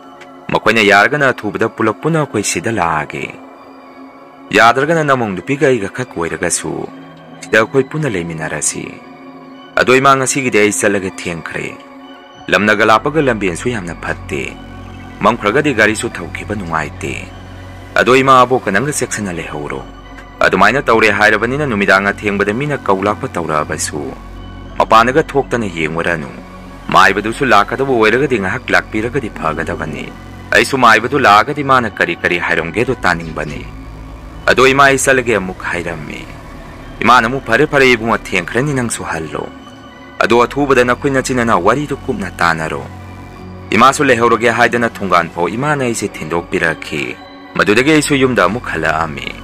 ꯃꯈꯣꯏꯅ ꯌꯥꯔꯒꯅ ꯑꯊꯨꯕꯗ ꯄꯨꯂꯞ ꯄꯨꯟꯅ ꯑꯩꯈꯣꯏ ꯁꯤꯗ ꯂꯥꯛꯑꯒꯦ꯫ ꯌꯥꯗ꯭ꯔꯒꯅ ꯅꯃꯧ ꯅꯨꯄꯤꯒ ꯑꯩꯒ ꯈꯛ ꯑꯣꯏꯔꯒꯁꯨ ꯁꯤꯗ ꯑꯩꯈꯣꯏ ꯄꯨꯟꯅ ꯂꯩꯃꯤꯟꯅꯔꯁꯤ꯫ ꯑꯗꯣ ꯏꯃꯥ, ꯉꯁꯤꯒꯤꯗꯤ ꯑꯩ ꯆꯠꯂꯒꯦ, ꯊꯦꯡꯈ꯭ꯔꯦ꯫ ꯂꯝꯅꯒ ꯂꯥꯞꯄꯒ ꯂꯝꯕꯦꯟꯁꯨ ꯌꯥꯝꯅ ꯐꯠꯇꯦ꯫ ꯃꯝꯈ꯭ꯔꯒꯗꯤ ꯒꯥꯔꯤꯁꯨ ꯊꯧꯈꯤꯕ ꯅꯨꯡꯉꯥꯏꯇꯦ꯫ ꯑꯗꯣ ꯏꯃꯥ, ꯑꯕꯣꯛꯀ ꯅꯪꯒ ꯆꯦꯛꯁꯤꯟꯅ ꯂꯩꯍꯧꯔꯣ꯫ ꯑꯗꯨꯃꯥꯏꯅ ꯇꯧꯔꯦ ꯍꯥꯏꯔꯕꯅꯤꯅ ꯅꯨꯃꯤꯗꯥꯡ ꯑꯊꯦꯡꯕꯗ ꯃꯤꯅ ꯀꯧ ꯂꯥꯛꯄ ꯇꯧꯔꯛꯑꯕꯁꯨ ꯃꯄꯥꯟꯗꯒ ꯊꯣꯛꯇꯅ ꯌꯦꯡꯉꯨꯔꯅꯨ꯫ ꯃꯥꯏꯕꯗꯨꯁꯨ ꯂꯥꯛꯀꯗꯕ ꯑꯣꯏꯔꯒꯗꯤ ꯉꯥꯏꯍꯥꯛ ꯂꯥꯛꯄꯤꯔꯒꯗꯤ ꯐꯒꯗꯕꯅꯤ꯫ ꯑꯩꯁꯨ ꯃꯥꯏꯕꯗꯨ ꯂꯥꯛꯑꯒꯗꯤ ꯃꯥꯅ ꯀꯔꯤ ꯀꯔꯤ ꯍꯥꯏꯔꯝꯒꯦꯗꯣ ꯇꯥꯅꯤꯡꯕꯅꯤ꯫ ꯑꯗꯣ ꯏꯃꯥ, ꯑꯩ ꯆꯠꯂꯒꯦ ꯑꯃꯨꯛ ꯍꯥꯏꯔꯝꯃꯤ꯫ ꯏꯃꯥꯅ ꯑꯃꯨꯛ, "ꯐꯔꯦ ꯐꯔꯦ ꯏꯕꯨꯡꯉꯣ, ꯊꯦꯡꯈ꯭ꯔꯅꯤ, ꯅꯪꯁꯨ ꯍꯜꯂꯣ"꯫ ꯑꯗꯣ ꯑꯊꯨꯕꯗ ꯅꯈꯣꯏ ꯅꯆꯤꯟ ꯅꯅꯥꯎ ꯋꯥꯔꯤꯗꯨ ꯀꯨꯞꯅ ꯇꯥꯟꯅꯔꯣ꯫ ꯏꯃꯥꯁꯨ ꯂꯩꯍꯧꯔꯒꯦ ꯍꯥꯏꯗꯅ ꯊꯣꯡꯒꯥꯟ ꯐꯥꯎ ꯏꯃꯥꯅ ꯑꯩꯁꯦ ꯊꯤꯟꯗꯣꯛꯄꯤꯔꯛꯈꯤ꯫ ꯃꯗꯨꯗꯒꯤ ꯑꯩꯁꯨ ꯌꯨꯝꯗ ꯑꯃꯨꯛ ꯍꯜꯂꯛꯑꯝꯃꯤ꯫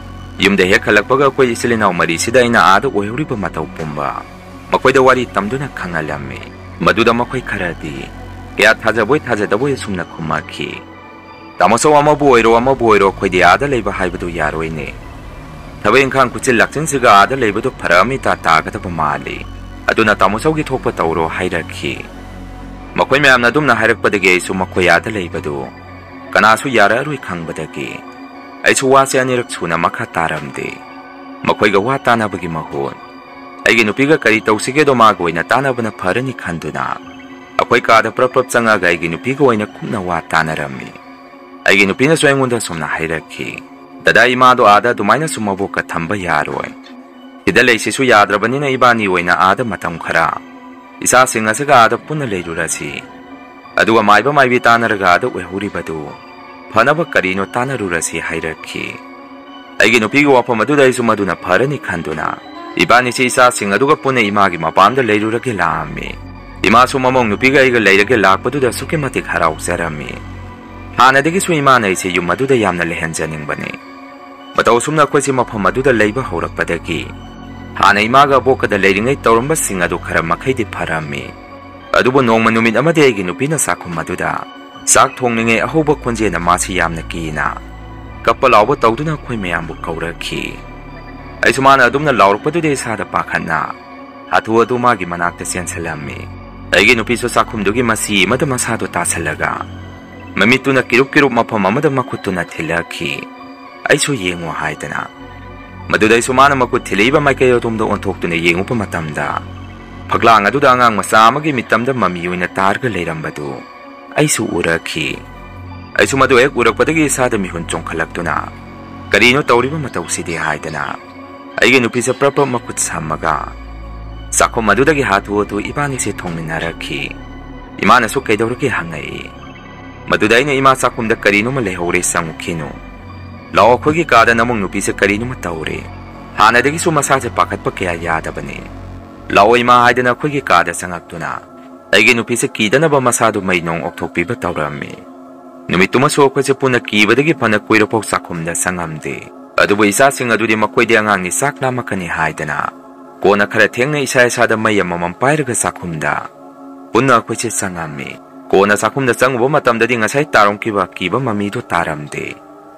ꯌꯨꯝꯗ ꯍꯦꯛ ꯍꯜꯂꯛꯄꯒ ꯑꯩꯈꯣꯏ ꯏꯆꯤꯜ ꯏꯅꯥꯎ ꯃꯔꯤꯁꯤꯗ ꯑꯩꯅ ꯑꯥꯗ ꯑꯣꯏꯍꯧꯔꯤꯕ ꯃꯇꯧ ꯄꯨꯝꯕ ꯃꯈꯣꯏꯗ ꯋꯥꯔꯤ ꯇꯝꯗꯨꯅ ꯈꯪꯍꯜꯂꯝꯃꯤ꯫ ꯃꯗꯨꯗ ꯃꯈꯣꯏ ꯈꯔꯗꯤ ꯀꯌꯥ ꯊꯥꯖꯕꯣꯏ ꯊꯥꯖꯗꯕꯣꯏ ꯑꯁꯨꯝꯅ ꯈꯨꯝꯃꯛꯈꯤ꯫ "ꯇꯥꯃꯣꯆꯧ, ꯑꯃꯕꯨ ꯑꯣꯏꯔꯣ ꯑꯃꯕꯨ ꯑꯣꯏꯔꯣ, ꯑꯩꯈꯣꯏꯗꯤ ꯑꯥꯗ ꯂꯩꯕ ꯍꯥꯏꯕꯗꯨ ꯌꯥꯔꯣꯏꯅꯦ꯫ ꯊꯕꯛ ꯏꯪꯈꯥꯡ ꯈꯨꯠꯆꯤꯟ ꯂꯥꯛꯆꯤꯟꯁꯤꯒ ꯑꯥꯗ ꯂꯩꯕꯗꯨ ꯐꯔꯛ ꯑꯃ ꯏꯇꯥ ꯇꯥꯒꯗꯕ ꯃꯥꯜꯂꯤ꯫ ꯑꯗꯨꯅ ꯇꯥꯃꯣꯆꯧꯒꯤ ꯊꯣꯛꯄ ꯇꯧꯔꯣ" ꯍꯥꯏꯔꯛꯈꯤ꯫ ꯃꯈꯣꯏ ꯃꯌꯥꯝꯅ ꯑꯗꯨꯝꯅ ꯍꯥꯏꯔꯛꯄꯗꯒꯤ ꯑꯩꯁꯨ ꯃꯈꯣꯏ ꯑꯥꯗ ꯂꯩꯕꯗꯨ ꯀꯅꯥꯁꯨ ꯌꯥꯔꯛꯑꯔꯣꯏ ꯈꯪꯕꯗꯒꯤ ꯑꯩꯁꯨ ꯋꯥꯁꯦ ꯑꯅꯤꯔꯛ ꯁꯨꯅ ꯃꯈꯥ ꯇꯥꯔꯝꯗꯦ꯫ ꯃꯈꯣꯏꯒ ꯋꯥ ꯇꯥꯅꯕꯒꯤ ꯃꯍꯨꯠ ꯑꯩꯒꯤ ꯅꯨꯄꯤꯒ ꯀꯔꯤ ꯇꯧꯁꯤꯒꯦꯗꯣ ꯃꯥꯒ ꯑꯣꯏꯅ ꯇꯥꯅꯕꯅ ꯐꯔꯅꯤ ꯈꯟꯗꯨꯅ ꯑꯩꯈꯣꯏ ꯀꯥꯗ ꯄ꯭ꯔꯞ ꯄ꯭ꯔꯞ ꯆꯪꯉꯒ ꯑꯩꯒꯤ ꯅꯨꯄꯤꯒ ꯑꯣꯏꯅ ꯀꯨꯞꯅ ꯋꯥ ꯇꯥꯅꯔꯝꯃꯤ꯫ ꯑꯩꯒꯤ ꯅꯨꯄꯤꯅꯁꯨ ꯑꯩꯉꯣꯟꯗ ꯑꯁꯨꯝꯅ ꯍꯥꯏꯔꯛꯈꯤ, "ꯗꯗꯥ, ꯏꯃꯥꯗꯣ ꯑꯥꯗ ꯑꯗꯨꯃꯥꯏꯅꯁꯨ ꯃꯕꯣꯛꯀ ꯊꯝꯕ ꯌꯥꯔꯣꯏ꯫ ꯁꯤꯗ ꯂꯩꯁꯤꯁꯨ ꯌꯥꯗ꯭ꯔꯕꯅꯤꯅ ꯏꯕꯥꯅꯤ ꯑꯣꯏꯅ ꯑꯥꯗ ꯃꯇꯝ ꯈꯔ ꯏꯆꯥꯁꯤꯡ ꯑꯁꯤꯒ ꯑꯥꯗ ꯄꯨꯟꯅ ꯂꯩꯔꯨꯔꯁꯤ꯫ ꯑꯗꯨꯒ ꯃꯥꯏꯕ ꯃꯥꯏꯕꯤ ꯇꯥꯟꯅꯔꯒ ꯑꯥꯗ ꯑꯣꯏꯍꯧꯔꯤꯕꯗꯨ ꯐꯅꯕ ꯀꯔꯤꯅꯣ ꯇꯥꯟꯅꯔꯨꯔꯁꯤ" ꯍꯥꯏꯔꯛꯈꯤ꯫ ꯑꯩꯒꯤ ꯅꯨꯄꯤꯒꯤ ꯋꯥꯐꯝ ꯑꯗꯨꯗ ꯑꯩꯁꯨ ꯃꯗꯨꯅ ꯐꯔꯅꯤ ꯈꯟꯗꯨꯅ ꯏꯕꯥꯅꯤꯁꯤ ꯏꯆꯥꯁꯤꯡ ꯑꯗꯨꯒ ꯄꯨꯟꯅ ꯏꯃꯥꯒꯤ ꯃꯄꯥꯝꯗ ꯂꯩꯔꯨꯔꯒꯦ ꯂꯥꯛꯑꯝꯃꯤ꯫ ꯏꯃꯥꯁꯨ ꯃꯃꯧ ꯅꯨꯄꯤꯒ ꯑꯩꯒ ꯂꯩꯔꯒꯦ ꯂꯥꯛꯄꯗꯨꯗ ꯑꯁꯨꯛꯀꯤ ꯃꯇꯤꯛ ꯍꯔꯥꯎꯖꯔꯝꯃꯤ꯫ ꯍꯥꯟꯅꯗꯒꯤꯁꯨ ꯏꯃꯥꯅ ꯑꯩꯁꯦ ꯌꯨꯝ ꯑꯗꯨꯗ ꯌꯥꯝꯅ ꯂꯩꯍꯟꯖꯅꯤꯡꯕꯅꯤ꯫ ꯃꯇꯧ ꯑꯁꯨꯝꯅ ꯑꯩꯈꯣꯏꯁꯦ ꯃꯐꯝ ꯑꯗꯨꯗ ꯂꯩꯕ ꯍꯧꯔꯛꯄꯗꯒꯤ ꯍꯥꯟꯅ ꯏꯃꯥꯒ ꯑꯕꯣꯛꯀꯗ ꯂꯩꯔꯤꯉꯩ ꯇꯧꯔꯝꯕꯁꯤꯡ ꯑꯗꯨ ꯈꯔ ꯃꯈꯩꯗꯤ ꯐꯔꯝꯃꯤ꯫ ꯑꯗꯨꯕꯨ ꯅꯣꯡꯃ ꯅꯨꯃꯤꯠ ꯑꯃꯗꯤ ꯑꯩꯒꯤ ꯅꯨꯄꯤꯅ ꯆꯥꯛꯈꯨꯝ ꯑꯗꯨꯗ ꯆꯥꯛ ꯊꯣꯡꯂꯤꯉꯩ ꯑꯍꯧꯕ ꯈꯣꯟꯖꯦꯜꯅ ꯃꯥꯁꯤ ꯌꯥꯝꯅ ꯀꯤꯅ ꯀꯞꯄ ꯂꯥꯎꯕ ꯇꯧꯗꯨꯅ ꯑꯩꯈꯣꯏ ꯃꯌꯥꯝꯕꯨ ꯀꯧꯔꯛꯈꯤ꯫ ꯑꯩꯁꯨ ꯃꯥꯅ ꯑꯗꯨꯝꯅ ꯂꯥꯎꯔꯛꯄꯗꯨꯗ ꯏꯁꯥꯗ ꯄꯥꯈꯠꯅ ꯍꯥꯊꯨ ꯍꯥꯊꯨ ꯃꯥꯒꯤ ꯃꯅꯥꯛꯇ ꯆꯦꯟꯁꯤꯜꯂꯝꯃꯤ꯫ ꯑꯩꯒꯤ ꯅꯨꯄꯤꯁꯨ ꯆꯥꯛꯈꯨꯝꯗꯨꯒꯤ ꯃꯆꯤ ꯑꯃꯗ ꯃꯁꯥꯗꯨ ꯇꯥꯁꯤꯜꯂꯒ ꯃꯃꯤꯠꯇꯨꯅ ꯀꯤꯔꯨꯞ ꯀꯤꯔꯨꯞ ꯃꯐꯝ ꯑꯃꯗ ꯃꯈꯨꯠꯇꯨꯅ ꯊꯤꯜꯂꯛꯈꯤ꯫ ꯑꯩꯁꯨ ꯌꯦꯡꯉꯨ ꯍꯥꯏꯗꯅ꯫ ꯃꯗꯨꯗ ꯑꯩꯁꯨ ꯃꯥꯅ ꯃꯈꯨꯠ ꯊꯤꯜꯂꯛꯏꯕ ꯃꯥꯏꯀꯩ ꯑꯗꯣꯝꯗ ꯑꯣꯟꯊꯣꯛꯇꯨꯅ ꯌꯦꯡꯉꯨꯕ ꯃꯇꯝꯗ ꯐꯛꯂꯥꯡ ꯑꯗꯨꯗ ꯑꯉꯥꯡ ꯃꯆꯥ ꯑꯃꯒꯤ ꯃꯤꯇꯝꯗ ꯃꯃꯤ ꯑꯣꯏꯅ ꯇꯥꯔꯒ ꯂꯩꯔꯝꯕꯗꯨ ꯑꯩꯁꯨ ꯎꯔꯛꯈꯤ꯫ ꯑꯩꯁꯨ ꯃꯗꯨ ꯍꯦꯛ ꯎꯔꯛꯄꯗꯒꯤ ꯏꯁꯥꯗ ꯃꯤꯍꯨꯟ ꯆꯣꯡꯈꯠꯂꯛꯇꯨꯅ, "ꯀꯔꯤꯅꯣ ꯇꯧꯔꯤꯕ ꯃꯇꯧꯁꯤꯗꯤ?" ꯍꯥꯏꯗꯅ ꯑꯩꯒꯤ ꯅꯨꯄꯤꯁꯦ ꯄ꯭ꯔꯞ ꯄ꯭ꯔꯞ ꯃꯈꯨꯠ ꯁꯝꯃꯒ ꯆꯥꯛꯈꯨꯝ ꯑꯗꯨꯗꯒꯤ ꯍꯥꯊꯨ ꯍꯥꯊꯨ ꯏꯕꯥꯅꯤꯁꯦ ꯊꯣꯡꯃꯤꯟꯅꯔꯛꯈꯤ꯫ ꯏꯃꯥꯅꯁꯨ "ꯀꯩꯗꯧꯔꯒꯦ?" ꯍꯪꯉꯛꯏ꯫ ꯃꯗꯨꯗ ꯑꯩꯅ, "ꯏꯃꯥ, ꯆꯥꯛꯈꯨꯝꯗ ꯀꯔꯤꯅꯣꯃ ꯂꯩꯍꯧꯔꯦ, ꯆꯪꯉꯨꯈꯤꯅꯨ꯫ ꯂꯥꯛꯑꯣ, ꯑꯩꯈꯣꯏꯒꯤ ꯀꯥꯗ ꯅꯃꯧ ꯅꯨꯄꯤꯁꯦ ꯀꯔꯤꯅꯣꯃ ꯇꯧꯔꯦ꯫ ꯍꯥꯟꯅꯗꯒꯤꯁꯨ ꯃꯁꯥꯁꯦ ꯄꯥꯈꯠꯄ ꯀꯌꯥ ꯌꯥꯗꯕꯅꯤ꯫ ꯂꯥꯛꯑꯣ ꯏꯃꯥ" ꯍꯥꯏꯗꯅ ꯑꯩꯈꯣꯏꯒꯤ ꯀꯥꯗ ꯆꯪꯉꯛꯇꯨꯅ ꯑꯩꯒꯤ ꯅꯨꯄꯤꯁꯦ ꯀꯤꯗꯅꯕ ꯃꯁꯥꯗꯨ ꯃꯩ ꯅꯣꯡ ꯑꯣꯛꯊꯣꯛꯄꯤꯕ ꯇꯧꯔꯝꯃꯤ꯫ ꯅꯨꯃꯤꯠꯇꯨꯃꯁꯨ ꯑꯩꯈꯣꯏꯁꯦ ꯄꯨꯟꯅ ꯀꯤꯕꯗꯒꯤ ꯐꯅ ꯀꯨꯏꯔꯐꯥꯎ ꯆꯥꯛꯈꯨꯝꯗ ꯆꯪꯉꯝꯗꯦ꯫ ꯑꯗꯨꯕꯨ ꯏꯆꯥꯁꯤꯡ ꯑꯗꯨꯗꯤ ꯃꯈꯣꯏꯗꯤ ꯑꯉꯥꯡꯅꯤ, ꯆꯥꯛ ꯂꯥꯝꯃꯛꯀꯅꯤ ꯍꯥꯏꯗꯅ ꯀꯣꯟꯅ ꯈꯔ ꯊꯦꯡꯅ ꯏꯁꯥ ꯏꯁꯥꯗ ꯃꯩ ꯑꯃꯃꯝ ꯄꯥꯏꯔꯒ ꯆꯥꯛꯈꯨꯝꯗ ꯄꯨꯟꯅ ꯑꯩꯈꯣꯏꯁꯦ ꯆꯪꯉꯝꯃꯤ꯫ ꯀꯣꯟꯅ ꯆꯥꯛꯈꯨꯝꯗ ꯆꯪꯉꯨꯕ ꯃꯇꯝꯗꯗꯤ ꯉꯁꯥꯏ ꯇꯥꯔꯝꯈꯤꯕ ꯑꯀꯤꯕ ꯃꯃꯤꯗꯨ ꯇꯥꯔꯝꯗꯦ꯫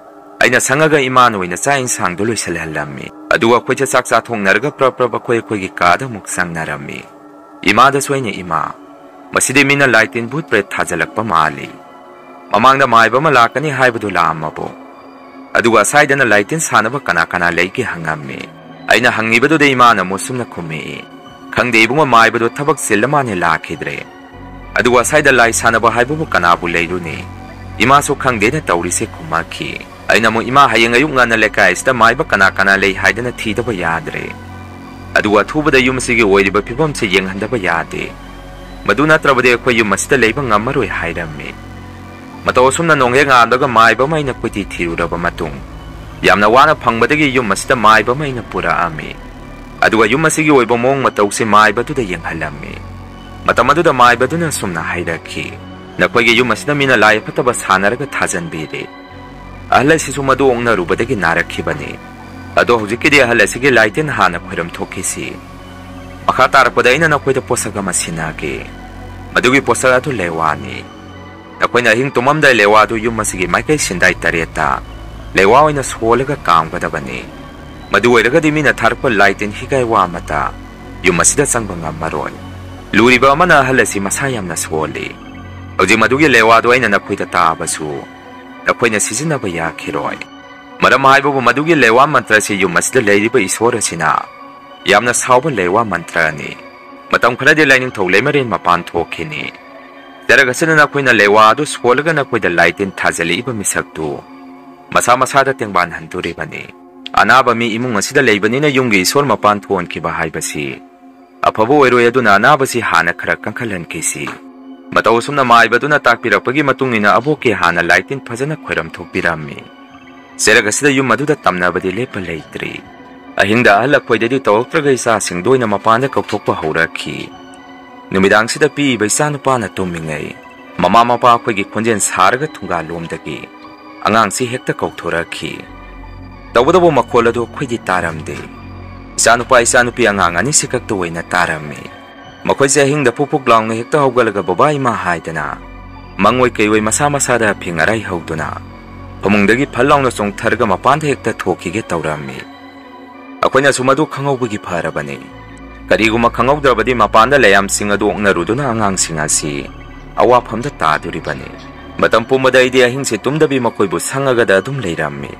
ꯑꯩꯅ ꯁꯪꯉꯒ ꯏꯃꯥꯅ ꯑꯣꯏꯅ ꯆꯥꯛ ꯏꯟꯁꯥꯡꯗꯨ ꯂꯣꯏꯁꯤꯜꯍꯜꯂꯝꯃꯤ꯫ ꯑꯗꯨꯒ ꯑꯩꯈꯣꯏꯁꯦ ꯆꯥꯛ ꯆꯥꯊꯣꯛꯅꯔꯒ ꯄ꯭ꯔꯞ ꯄ꯭ꯔꯞ ꯑꯩꯈꯣꯏ ꯑꯩꯈꯣꯏꯒꯤ ꯀꯥꯗ ꯑꯃꯨꯛ ꯆꯪꯅꯔꯝꯃꯤ꯫ ꯏꯃꯥꯗꯁꯨ ꯑꯩꯅ, "ꯏꯃꯥ, ꯃꯁꯤꯗꯤ ꯃꯤꯅ ꯂꯥꯏ ꯇꯤꯟ ꯚꯨꯠ ꯄ꯭ꯔꯦꯠ ꯊꯥꯖꯤꯜꯂꯛꯄ ꯃꯥꯜꯂꯤ꯫ ꯃꯃꯥꯡꯗ ꯃꯥꯏꯕ ꯑꯃ ꯂꯥꯛꯀꯅꯤ ꯍꯥꯏꯕꯗꯨ ꯂꯥꯛꯑꯝꯃꯕꯣ? ꯑꯗꯨꯒ ꯑꯁꯥꯏꯗꯅ ꯂꯥꯏ ꯇꯤꯟ ꯁꯥꯟꯅꯕ ꯀꯅꯥ ꯀꯅꯥ ꯂꯩꯒꯦ?" ꯍꯪꯉꯝꯃꯤ꯫ ꯑꯩꯅ ꯍꯪꯉꯤꯕꯗꯨꯗ ꯏꯃꯥꯅ ꯑꯃꯨꯛ ꯁꯨꯝꯅ ꯈꯨꯝꯃꯛꯏ, "ꯈꯪꯗꯦ ꯏꯕꯨꯡꯉꯣ, ꯃꯥꯏꯕꯗꯣ ꯊꯕꯛ ꯆꯤꯜꯂ ꯃꯥꯅꯦ ꯂꯥꯛꯈꯤꯗ꯭ꯔꯦ꯫ ꯑꯗꯨꯒ ꯑꯁꯥꯏꯗ ꯂꯥꯏ ꯁꯥꯟꯅꯕ ꯍꯥꯏꯕꯕꯨ ꯀꯅꯥꯕꯨ ꯂꯩꯔꯨꯅꯤ? ꯏꯃꯥꯁꯨ ꯈꯪꯗꯦꯅ ꯇꯧꯔꯤꯁꯦ" ꯈꯨꯝꯃꯛꯈꯤ꯫ ꯑꯩꯅ ꯑꯃꯨꯛ, "ꯏꯃꯥ, ꯍꯌꯦꯡ ꯑꯌꯨꯛ ꯉꯟꯅ ꯂꯩꯀꯥꯏ ꯑꯁꯤꯗ ꯃꯥꯏꯕ ꯀꯅꯥ ꯀꯅꯥ ꯂꯩ ꯍꯥꯏꯗꯅ ꯊꯤꯗꯕ ꯌꯥꯗ꯭ꯔꯦ꯫ ꯑꯗꯨꯒ ꯑꯊꯨꯕꯗ ꯌꯨꯝ ꯑꯁꯤꯒꯤ ꯑꯣꯏꯔꯤꯕ ꯐꯤꯕꯝꯁꯦ ꯌꯦꯡꯍꯟꯗꯕ ꯌꯥꯗꯦ꯫ ꯃꯗꯨ ꯅꯠꯇ꯭ꯔꯕꯗꯤ ꯑꯩꯈꯣꯏ ꯌꯨꯝ ꯑꯁꯤꯗ ꯂꯩꯕ ꯉꯝꯃꯔꯣꯏ" ꯍꯥꯏꯔꯝꯃꯤ꯫ ꯃꯇꯧ ꯑꯁꯨꯝꯅ ꯅꯣꯡꯍꯦꯛ ꯉꯥꯟꯕꯒ ꯃꯥꯏꯕ ꯑꯃ ꯑꯩꯅ ꯀꯣꯏꯊꯤ ꯊꯤꯔꯨꯔꯕ ꯃꯇꯨꯡ, ꯌꯥꯝꯅ ꯋꯥꯅ ꯐꯪꯕꯗꯒꯤ ꯌꯨꯝ ꯑꯁꯤꯗ ꯃꯥꯏꯕ ꯑꯃ ꯑꯩꯅ ꯄꯨꯔꯛꯑꯝꯃꯤ꯫ ꯑꯗꯨꯒ ꯌꯨꯝ ꯑꯁꯤꯒꯤ ꯑꯣꯏꯕ ꯃꯑꯣꯡ ꯃꯇꯧꯁꯦ ꯃꯥꯏꯕꯗꯨꯗ ꯌꯦꯡꯍꯜꯂꯝꯃꯤ꯫ ꯃꯇꯝ ꯑꯗꯨꯗ ꯃꯥꯏꯕꯗꯨꯅ ꯑꯁꯨꯝꯅ ꯍꯥꯏꯔꯛꯈꯤ, "ꯅꯈꯣꯏꯒꯤ ꯌꯨꯝ ꯑꯁꯤꯗ ꯃꯤꯅ ꯂꯥꯏ ꯐꯠꯇꯕ ꯁꯥꯟꯅꯔꯒ ꯊꯥꯖꯟꯕꯤꯔꯦ꯫ ꯑꯍꯜ ꯑꯁꯤꯁꯨ ꯃꯗꯨ ꯑꯣꯛꯅꯔꯨꯕꯗꯒꯤ ꯅꯥꯔꯛꯈꯤꯕꯅꯤ꯫ ꯑꯗꯣ ꯍꯧꯖꯤꯛꯀꯤꯗꯤ ꯑꯍꯜ ꯑꯁꯤꯒꯤ ꯂꯥꯏꯇꯤꯟ ꯍꯥꯟꯅ ꯈꯣꯏꯔꯝ ꯊꯣꯛꯈꯤꯁꯤ꯫ ꯃꯈꯥ ꯇꯥꯔꯛꯄꯗ ꯑꯩꯅ ꯅꯈꯣꯏꯗ ꯄꯣꯠꯁꯛ ꯑꯃ ꯁꯤꯟꯅꯒꯦ꯫ ꯃꯗꯨꯒꯤ ꯄꯣꯠꯁꯛ ꯑꯗꯨ ꯂꯦꯋꯥꯅꯤ꯫ ꯅꯈꯣꯏꯅ ꯑꯍꯤꯡ ꯇꯨꯝꯃꯝꯗꯥꯏ ꯂꯦꯋꯥꯗꯨ ꯌꯨꯝ ꯑꯁꯤꯒꯤ ꯃꯥꯏꯀꯩ ꯁꯤꯟꯗꯥꯏ ꯇꯔꯦꯠꯇ ꯂꯦꯋꯥ ꯑꯣꯏꯅ ꯁꯣꯜꯂꯒ ꯀꯥꯝꯒꯗꯕꯅꯤ꯫ ꯃꯗꯨ ꯑꯣꯏꯔꯒꯗꯤ ꯃꯤꯅ ꯊꯥꯔꯛꯄ ꯂꯥꯏ ꯇꯤꯟ ꯍꯤꯒꯥꯏ ꯋꯥ ꯑꯃꯠꯇ ꯌꯨꯝ ꯑꯁꯤꯗ ꯆꯪꯕ ꯉꯝꯃꯔꯣꯏ꯫ ꯂꯨꯔꯤꯕ ꯑꯃꯅ ꯑꯍꯜ ꯑꯁꯤ ꯃꯁꯥ ꯌꯥꯝꯅ ꯁꯣꯜꯂꯤ꯫ ꯍꯧꯖꯤꯛ ꯃꯗꯨꯒꯤ ꯂꯦꯋꯥꯗꯨ ꯑꯩꯅ ꯅꯈꯣꯏꯗ ꯇꯥꯕꯁꯨ ꯅꯈꯣꯏꯅ ꯁꯤꯖꯤꯟꯅꯕ ꯌꯥꯈꯤꯔꯣꯏ꯫ ꯃꯔꯝ ꯍꯥꯏꯕꯕꯨ ꯃꯗꯨꯒꯤ ꯂꯦꯋꯥ ꯃꯟꯇ꯭ꯔ ꯑꯁꯤ ꯌꯨꯝ ꯑꯁꯤꯗ ꯂꯩꯔꯤꯕ ꯏꯁꯣꯔ ꯑꯁꯤꯅ ꯌꯥꯝꯅ ꯁꯥꯎꯕ ꯂꯦꯋꯥ ꯃꯟꯇ꯭ꯔꯅꯤ꯫ ꯃꯇꯝ ꯈꯔꯗꯤ ꯂꯥꯏꯅꯤꯡꯊꯧ ꯂꯩꯃꯔꯦꯟ ꯃꯄꯥꯟ ꯊꯣꯛꯈꯤꯅꯤ꯫ ꯆꯔꯛ ꯑꯁꯤꯅ ꯅꯈꯣꯏꯅ ꯂꯦꯋꯥ ꯑꯗꯨ ꯁꯣꯜꯂꯒ ꯅꯈꯣꯏꯗ ꯂꯥꯏ ꯇꯤꯟ ꯊꯥꯖꯤꯜꯂꯛꯏꯕ ꯃꯤꯁꯛꯇꯨ ꯃꯁꯥ ꯃꯁꯥꯗ ꯇꯦꯡꯕꯥꯟꯍꯟꯗꯣꯔꯤꯕꯅꯤ꯫ ꯑꯅꯥꯕ ꯃꯤ ꯏꯃꯨꯡ ꯑꯁꯤꯗ ꯂꯩꯕꯅꯤꯅ ꯌꯨꯝꯒꯤ ꯏꯁꯣꯔ ꯃꯄꯥꯟ ꯊꯣꯛꯍꯟꯈꯤꯕ ꯍꯥꯏꯕꯁꯤ ꯑꯐꯕ ꯑꯣꯏꯔꯣꯏ, ꯑꯗꯨꯅ ꯑꯅꯥꯕꯁꯤ ꯍꯥꯟꯅ ꯈꯔ ꯀꯟꯈꯠꯍꯟꯈꯤꯁꯤ꯫ ꯃꯇꯧ ꯑꯁꯨꯝꯅ ꯃꯥꯏꯕꯗꯨꯅ ꯇꯥꯛꯄꯤꯔꯛꯄꯒꯤ ꯃꯇꯨꯡ ꯏꯟꯅ ꯑꯕꯣꯛꯀꯤ ꯍꯥꯟꯅ ꯂꯥꯏ ꯇꯤꯟ ꯐꯖꯅ ꯈꯣꯏꯔꯝ ꯊꯣꯛꯄꯤꯔꯝꯃꯤ꯫ ꯆꯦꯔꯛ ꯑꯁꯤꯗ ꯌꯨꯝ ꯑꯗꯨꯗ ꯇꯝꯅꯕꯗꯤ ꯂꯦꯞꯄ ꯂꯩꯇ꯭ꯔꯤ꯫ ꯑꯍꯤꯡꯗ ꯑꯍꯜ ꯑꯩꯈꯣꯏꯗꯗꯤ ꯇꯧꯔꯛꯇ꯭ꯔꯒ ꯏꯆꯥꯁꯤꯡꯗ ꯑꯣꯏꯅ ꯃꯄꯥꯟꯗ ꯀꯧꯊꯣꯛꯄ ꯍꯧꯔꯛꯈꯤ꯫ ꯅꯨꯃꯤꯗꯥꯡꯁꯤꯗ ꯄꯤꯛꯏꯕ ꯏꯆꯥꯅꯨꯄꯥꯅ ꯇꯨꯝꯃꯤꯉꯩ ꯃꯃꯥ ꯃꯄꯥ ꯑꯩꯈꯣꯏꯒꯤ ꯈꯣꯟꯖꯦꯜ ꯁꯥꯔꯒ ꯊꯣꯡꯒꯥꯜꯂꯣꯝꯗꯒꯤ ꯑꯉꯥꯡꯁꯤ ꯍꯦꯛꯇ ꯀꯧꯊꯣꯔꯛꯈꯤ꯫ ꯇꯧꯕꯇꯕꯨ ꯃꯈꯣꯜ ꯑꯗꯨ ꯑꯩꯈꯣꯏꯗꯤ ꯇꯥꯔꯝꯗꯦ꯫ ꯏꯆꯥꯅꯨꯄꯥ ꯏꯆꯥꯅꯨꯄꯤ ꯑꯉꯥꯡ ꯑꯅꯤꯁꯤ ꯈꯛꯇ ꯑꯣꯏꯅ ꯇꯥꯔꯝꯃꯤ꯫ ꯃꯈꯣꯏꯁꯦ ꯑꯍꯤꯡꯗ ꯄꯨꯛ ꯄꯨꯛ ꯂꯥꯎꯅ ꯍꯦꯛꯇ ꯍꯧꯒꯠꯂꯒ "ꯕꯕꯥ, ꯏꯃꯥ" ꯍꯥꯏꯗꯅ ꯃꯪꯑꯣꯏ ꯀꯩꯑꯣꯏ ꯃꯁꯥ ꯃꯁꯥꯗ ꯑꯐꯤꯡ ꯑꯔꯥꯏ ꯍꯧꯗꯨꯅ ꯐꯃꯨꯡꯗꯒꯤ ꯐꯠ ꯂꯥꯎꯅ ꯆꯣꯡꯊꯔꯒ ꯃꯄꯥꯟꯗ ꯍꯦꯛꯇ ꯊꯣꯛꯈꯤꯒꯦ ꯇꯧꯔꯝꯃꯤ꯫ ꯑꯩꯈꯣꯏꯅꯁꯨ ꯃꯗꯨ ꯈꯪꯍꯧꯕꯒꯤ ꯐꯔꯕꯅꯤ꯫ ꯀꯔꯤꯒꯨꯝꯕ ꯈꯪꯍꯧꯗ꯭ꯔꯕꯗꯤ ꯃꯄꯥꯟꯗ ꯂꯩꯌꯥꯝꯁꯤꯡ ꯑꯗꯨ ꯑꯣꯛꯅꯔꯨꯗꯨꯅ ꯑꯉꯥꯡꯁꯤꯡ ꯑꯁꯤ ꯑꯋꯥꯐꯝꯗ ꯇꯥꯗꯣꯔꯤꯕꯅꯤ꯫ ꯃꯇꯝ ꯄꯨꯝꯕꯗ ꯑꯩꯗꯤ ꯑꯍꯤꯡꯁꯤ ꯇꯨꯝꯗꯕꯤ ꯃꯈꯣꯏꯕꯨ ꯁꯪꯉꯒꯗ ꯑꯗꯨꯝ ꯂꯩꯔꯝꯃꯤ꯫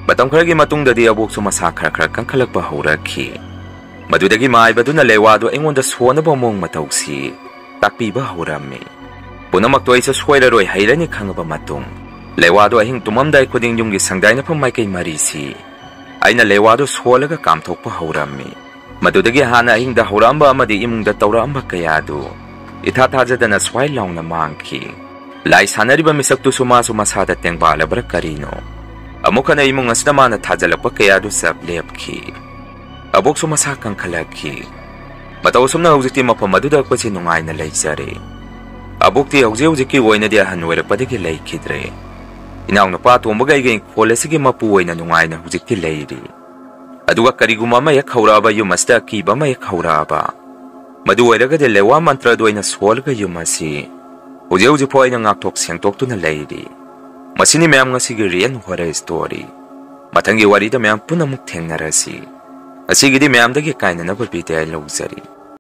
ꯃꯇꯝ ꯈꯔꯒꯤ ꯃꯇꯨꯡꯗꯗꯤ ꯑꯕꯣꯛꯁꯨ ꯃꯁꯥ ꯈꯔ ꯈꯔ ꯀꯟꯈꯠꯂꯛꯄ ꯍꯧꯔꯛꯈꯤ꯫ ꯃꯗꯨꯗꯒꯤ ꯃꯥꯏꯕꯗꯨꯅ ꯂꯦꯋꯥꯗꯨ ꯑꯩꯉꯣꯟꯗ ꯁꯣꯟꯅꯕ ꯃꯑꯣꯡ ꯃꯇꯧꯁꯤ ꯇꯥꯛꯄꯤꯕ ꯍꯧꯔꯝꯃꯤ꯫ ꯄꯨꯝꯅꯃꯛꯇꯣ ꯑꯩꯁꯨ ꯁꯣꯏꯔꯔꯣꯏ ꯍꯩꯔꯅꯤ ꯈꯪꯉꯕ ꯃꯇꯨꯡ, ꯂꯦꯋꯥꯗꯨ ꯑꯍꯤꯡ ꯇꯨꯝꯃꯝꯗꯥꯏ ꯈꯨꯗꯤꯡ ꯌꯨꯝꯒꯤ ꯁꯪꯗꯥꯏꯅꯐꯝ ꯃꯥꯏꯀꯩ ꯃꯔꯤꯁꯤ ꯑꯩꯅ ꯂꯦꯋꯥꯗꯨ ꯁꯣꯜꯂꯒ ꯀꯥꯝꯊꯣꯛꯄ ꯍꯧꯔꯝꯃꯤ꯫ ꯃꯗꯨꯗꯒꯤ ꯍꯥꯟꯅ ꯑꯍꯤꯡꯗ ꯍꯧꯔꯛꯑꯝꯕ ꯑꯃꯗꯤ ꯏꯃꯨꯡꯗ ꯇꯧꯔꯛꯑꯝꯕ ꯀꯌꯥꯗꯨ ꯏꯊꯥ ꯊꯥꯖꯗꯅ ꯁ꯭ꯋꯥꯏ ꯂꯥꯎꯅ ꯃꯥꯡꯈꯤ꯫ ꯂꯥꯏ ꯁꯥꯟꯅꯔꯤꯕ ꯃꯤꯁꯛꯇꯨꯁꯨ ꯃꯥꯁꯨ ꯃꯁꯥꯗ ꯇꯦꯡꯕꯥꯜꯂꯕ꯭ꯔꯥ ꯀꯔꯤꯅꯣ? ꯑꯃꯨꯛ ꯍꯟꯅ ꯏꯃꯨꯡ ꯑꯁꯤꯗ ꯃꯥꯅ ꯊꯥꯖꯤꯜꯂꯛꯄ ꯀꯌꯥꯗꯨ ꯆꯞ ꯂꯦꯞꯈꯤ꯫ ꯑꯕꯣꯛꯁꯨ ꯃꯁꯥ ꯀꯟꯈꯠꯂꯛꯈꯤ꯫ ꯃꯇꯧ ꯑꯁꯨꯝꯅ ꯍꯧꯖꯤꯛꯇꯤ ꯃꯐꯝ ꯑꯗꯨꯗ ꯑꯩꯈꯣꯏꯁꯦ ꯅꯨꯡꯉꯥꯏꯅ ꯂꯩꯖꯔꯦ꯫ ꯑꯕꯣꯛꯇꯤ ꯍꯧꯖꯤꯛ ꯍꯧꯖꯤꯛꯀꯤ ꯑꯣꯏꯅꯗꯤ ꯑꯍꯟ ꯑꯣꯏꯔꯛꯄꯗꯒꯤ ꯂꯩꯈꯤꯗ꯭ꯔꯦ꯫ ꯏꯅꯥꯎꯅꯨꯄꯥ ꯑꯇꯣꯝꯕꯒ ꯑꯩꯒ ꯏꯪꯈꯣꯜ ꯑꯁꯤꯒꯤ ꯃꯄꯨ ꯑꯣꯏꯅ ꯅꯨꯡꯉꯥꯏꯅ ꯍꯧꯖꯤꯛꯇꯤ ꯂꯩꯔꯤ꯫ ꯑꯗꯨꯒ ꯀꯔꯤꯒꯨꯝꯕ ꯑꯃ ꯍꯦꯛ ꯍꯧꯔꯛꯑꯕ, ꯌꯨꯝ ꯑꯁꯤꯗ ꯑꯀꯤꯕ ꯑꯃ ꯍꯦꯛ ꯍꯧꯔꯛꯑꯕ, ꯃꯗꯨ ꯑꯣꯏꯔꯒꯗꯤ ꯂꯦꯋꯥ ꯃꯟꯇ꯭ꯔ ꯑꯗꯨ ꯑꯩꯅ ꯁꯣꯜꯂꯒ ꯌꯨꯝ ꯑꯁꯤ ꯍꯧꯖꯤꯛ ꯍꯧꯖꯤꯛ ꯐꯥꯎ ꯑꯩꯅ ꯉꯥꯛꯊꯣꯛ ꯁꯦꯡꯗꯣꯛꯇꯨꯅ ꯂꯩꯔꯤ꯫ ꯃꯁꯤꯅꯤ ꯃꯌꯥꯝ ꯉꯁꯤꯒꯤ real horror story꯫ ꯃꯊꯪꯒꯤ ꯋꯥꯔꯤꯗ ꯃꯌꯥꯝ ꯄꯨꯟꯅ ꯑꯃꯨꯛ ꯊꯦꯡꯅꯔꯁꯤ꯫ ꯉꯁꯤꯒꯤꯗꯤ ꯃꯌꯥꯝꯗꯒꯤ ꯀꯥꯏꯅꯅꯕ ꯕꯤꯗꯥꯏ ꯂꯧꯖꯔꯤ꯫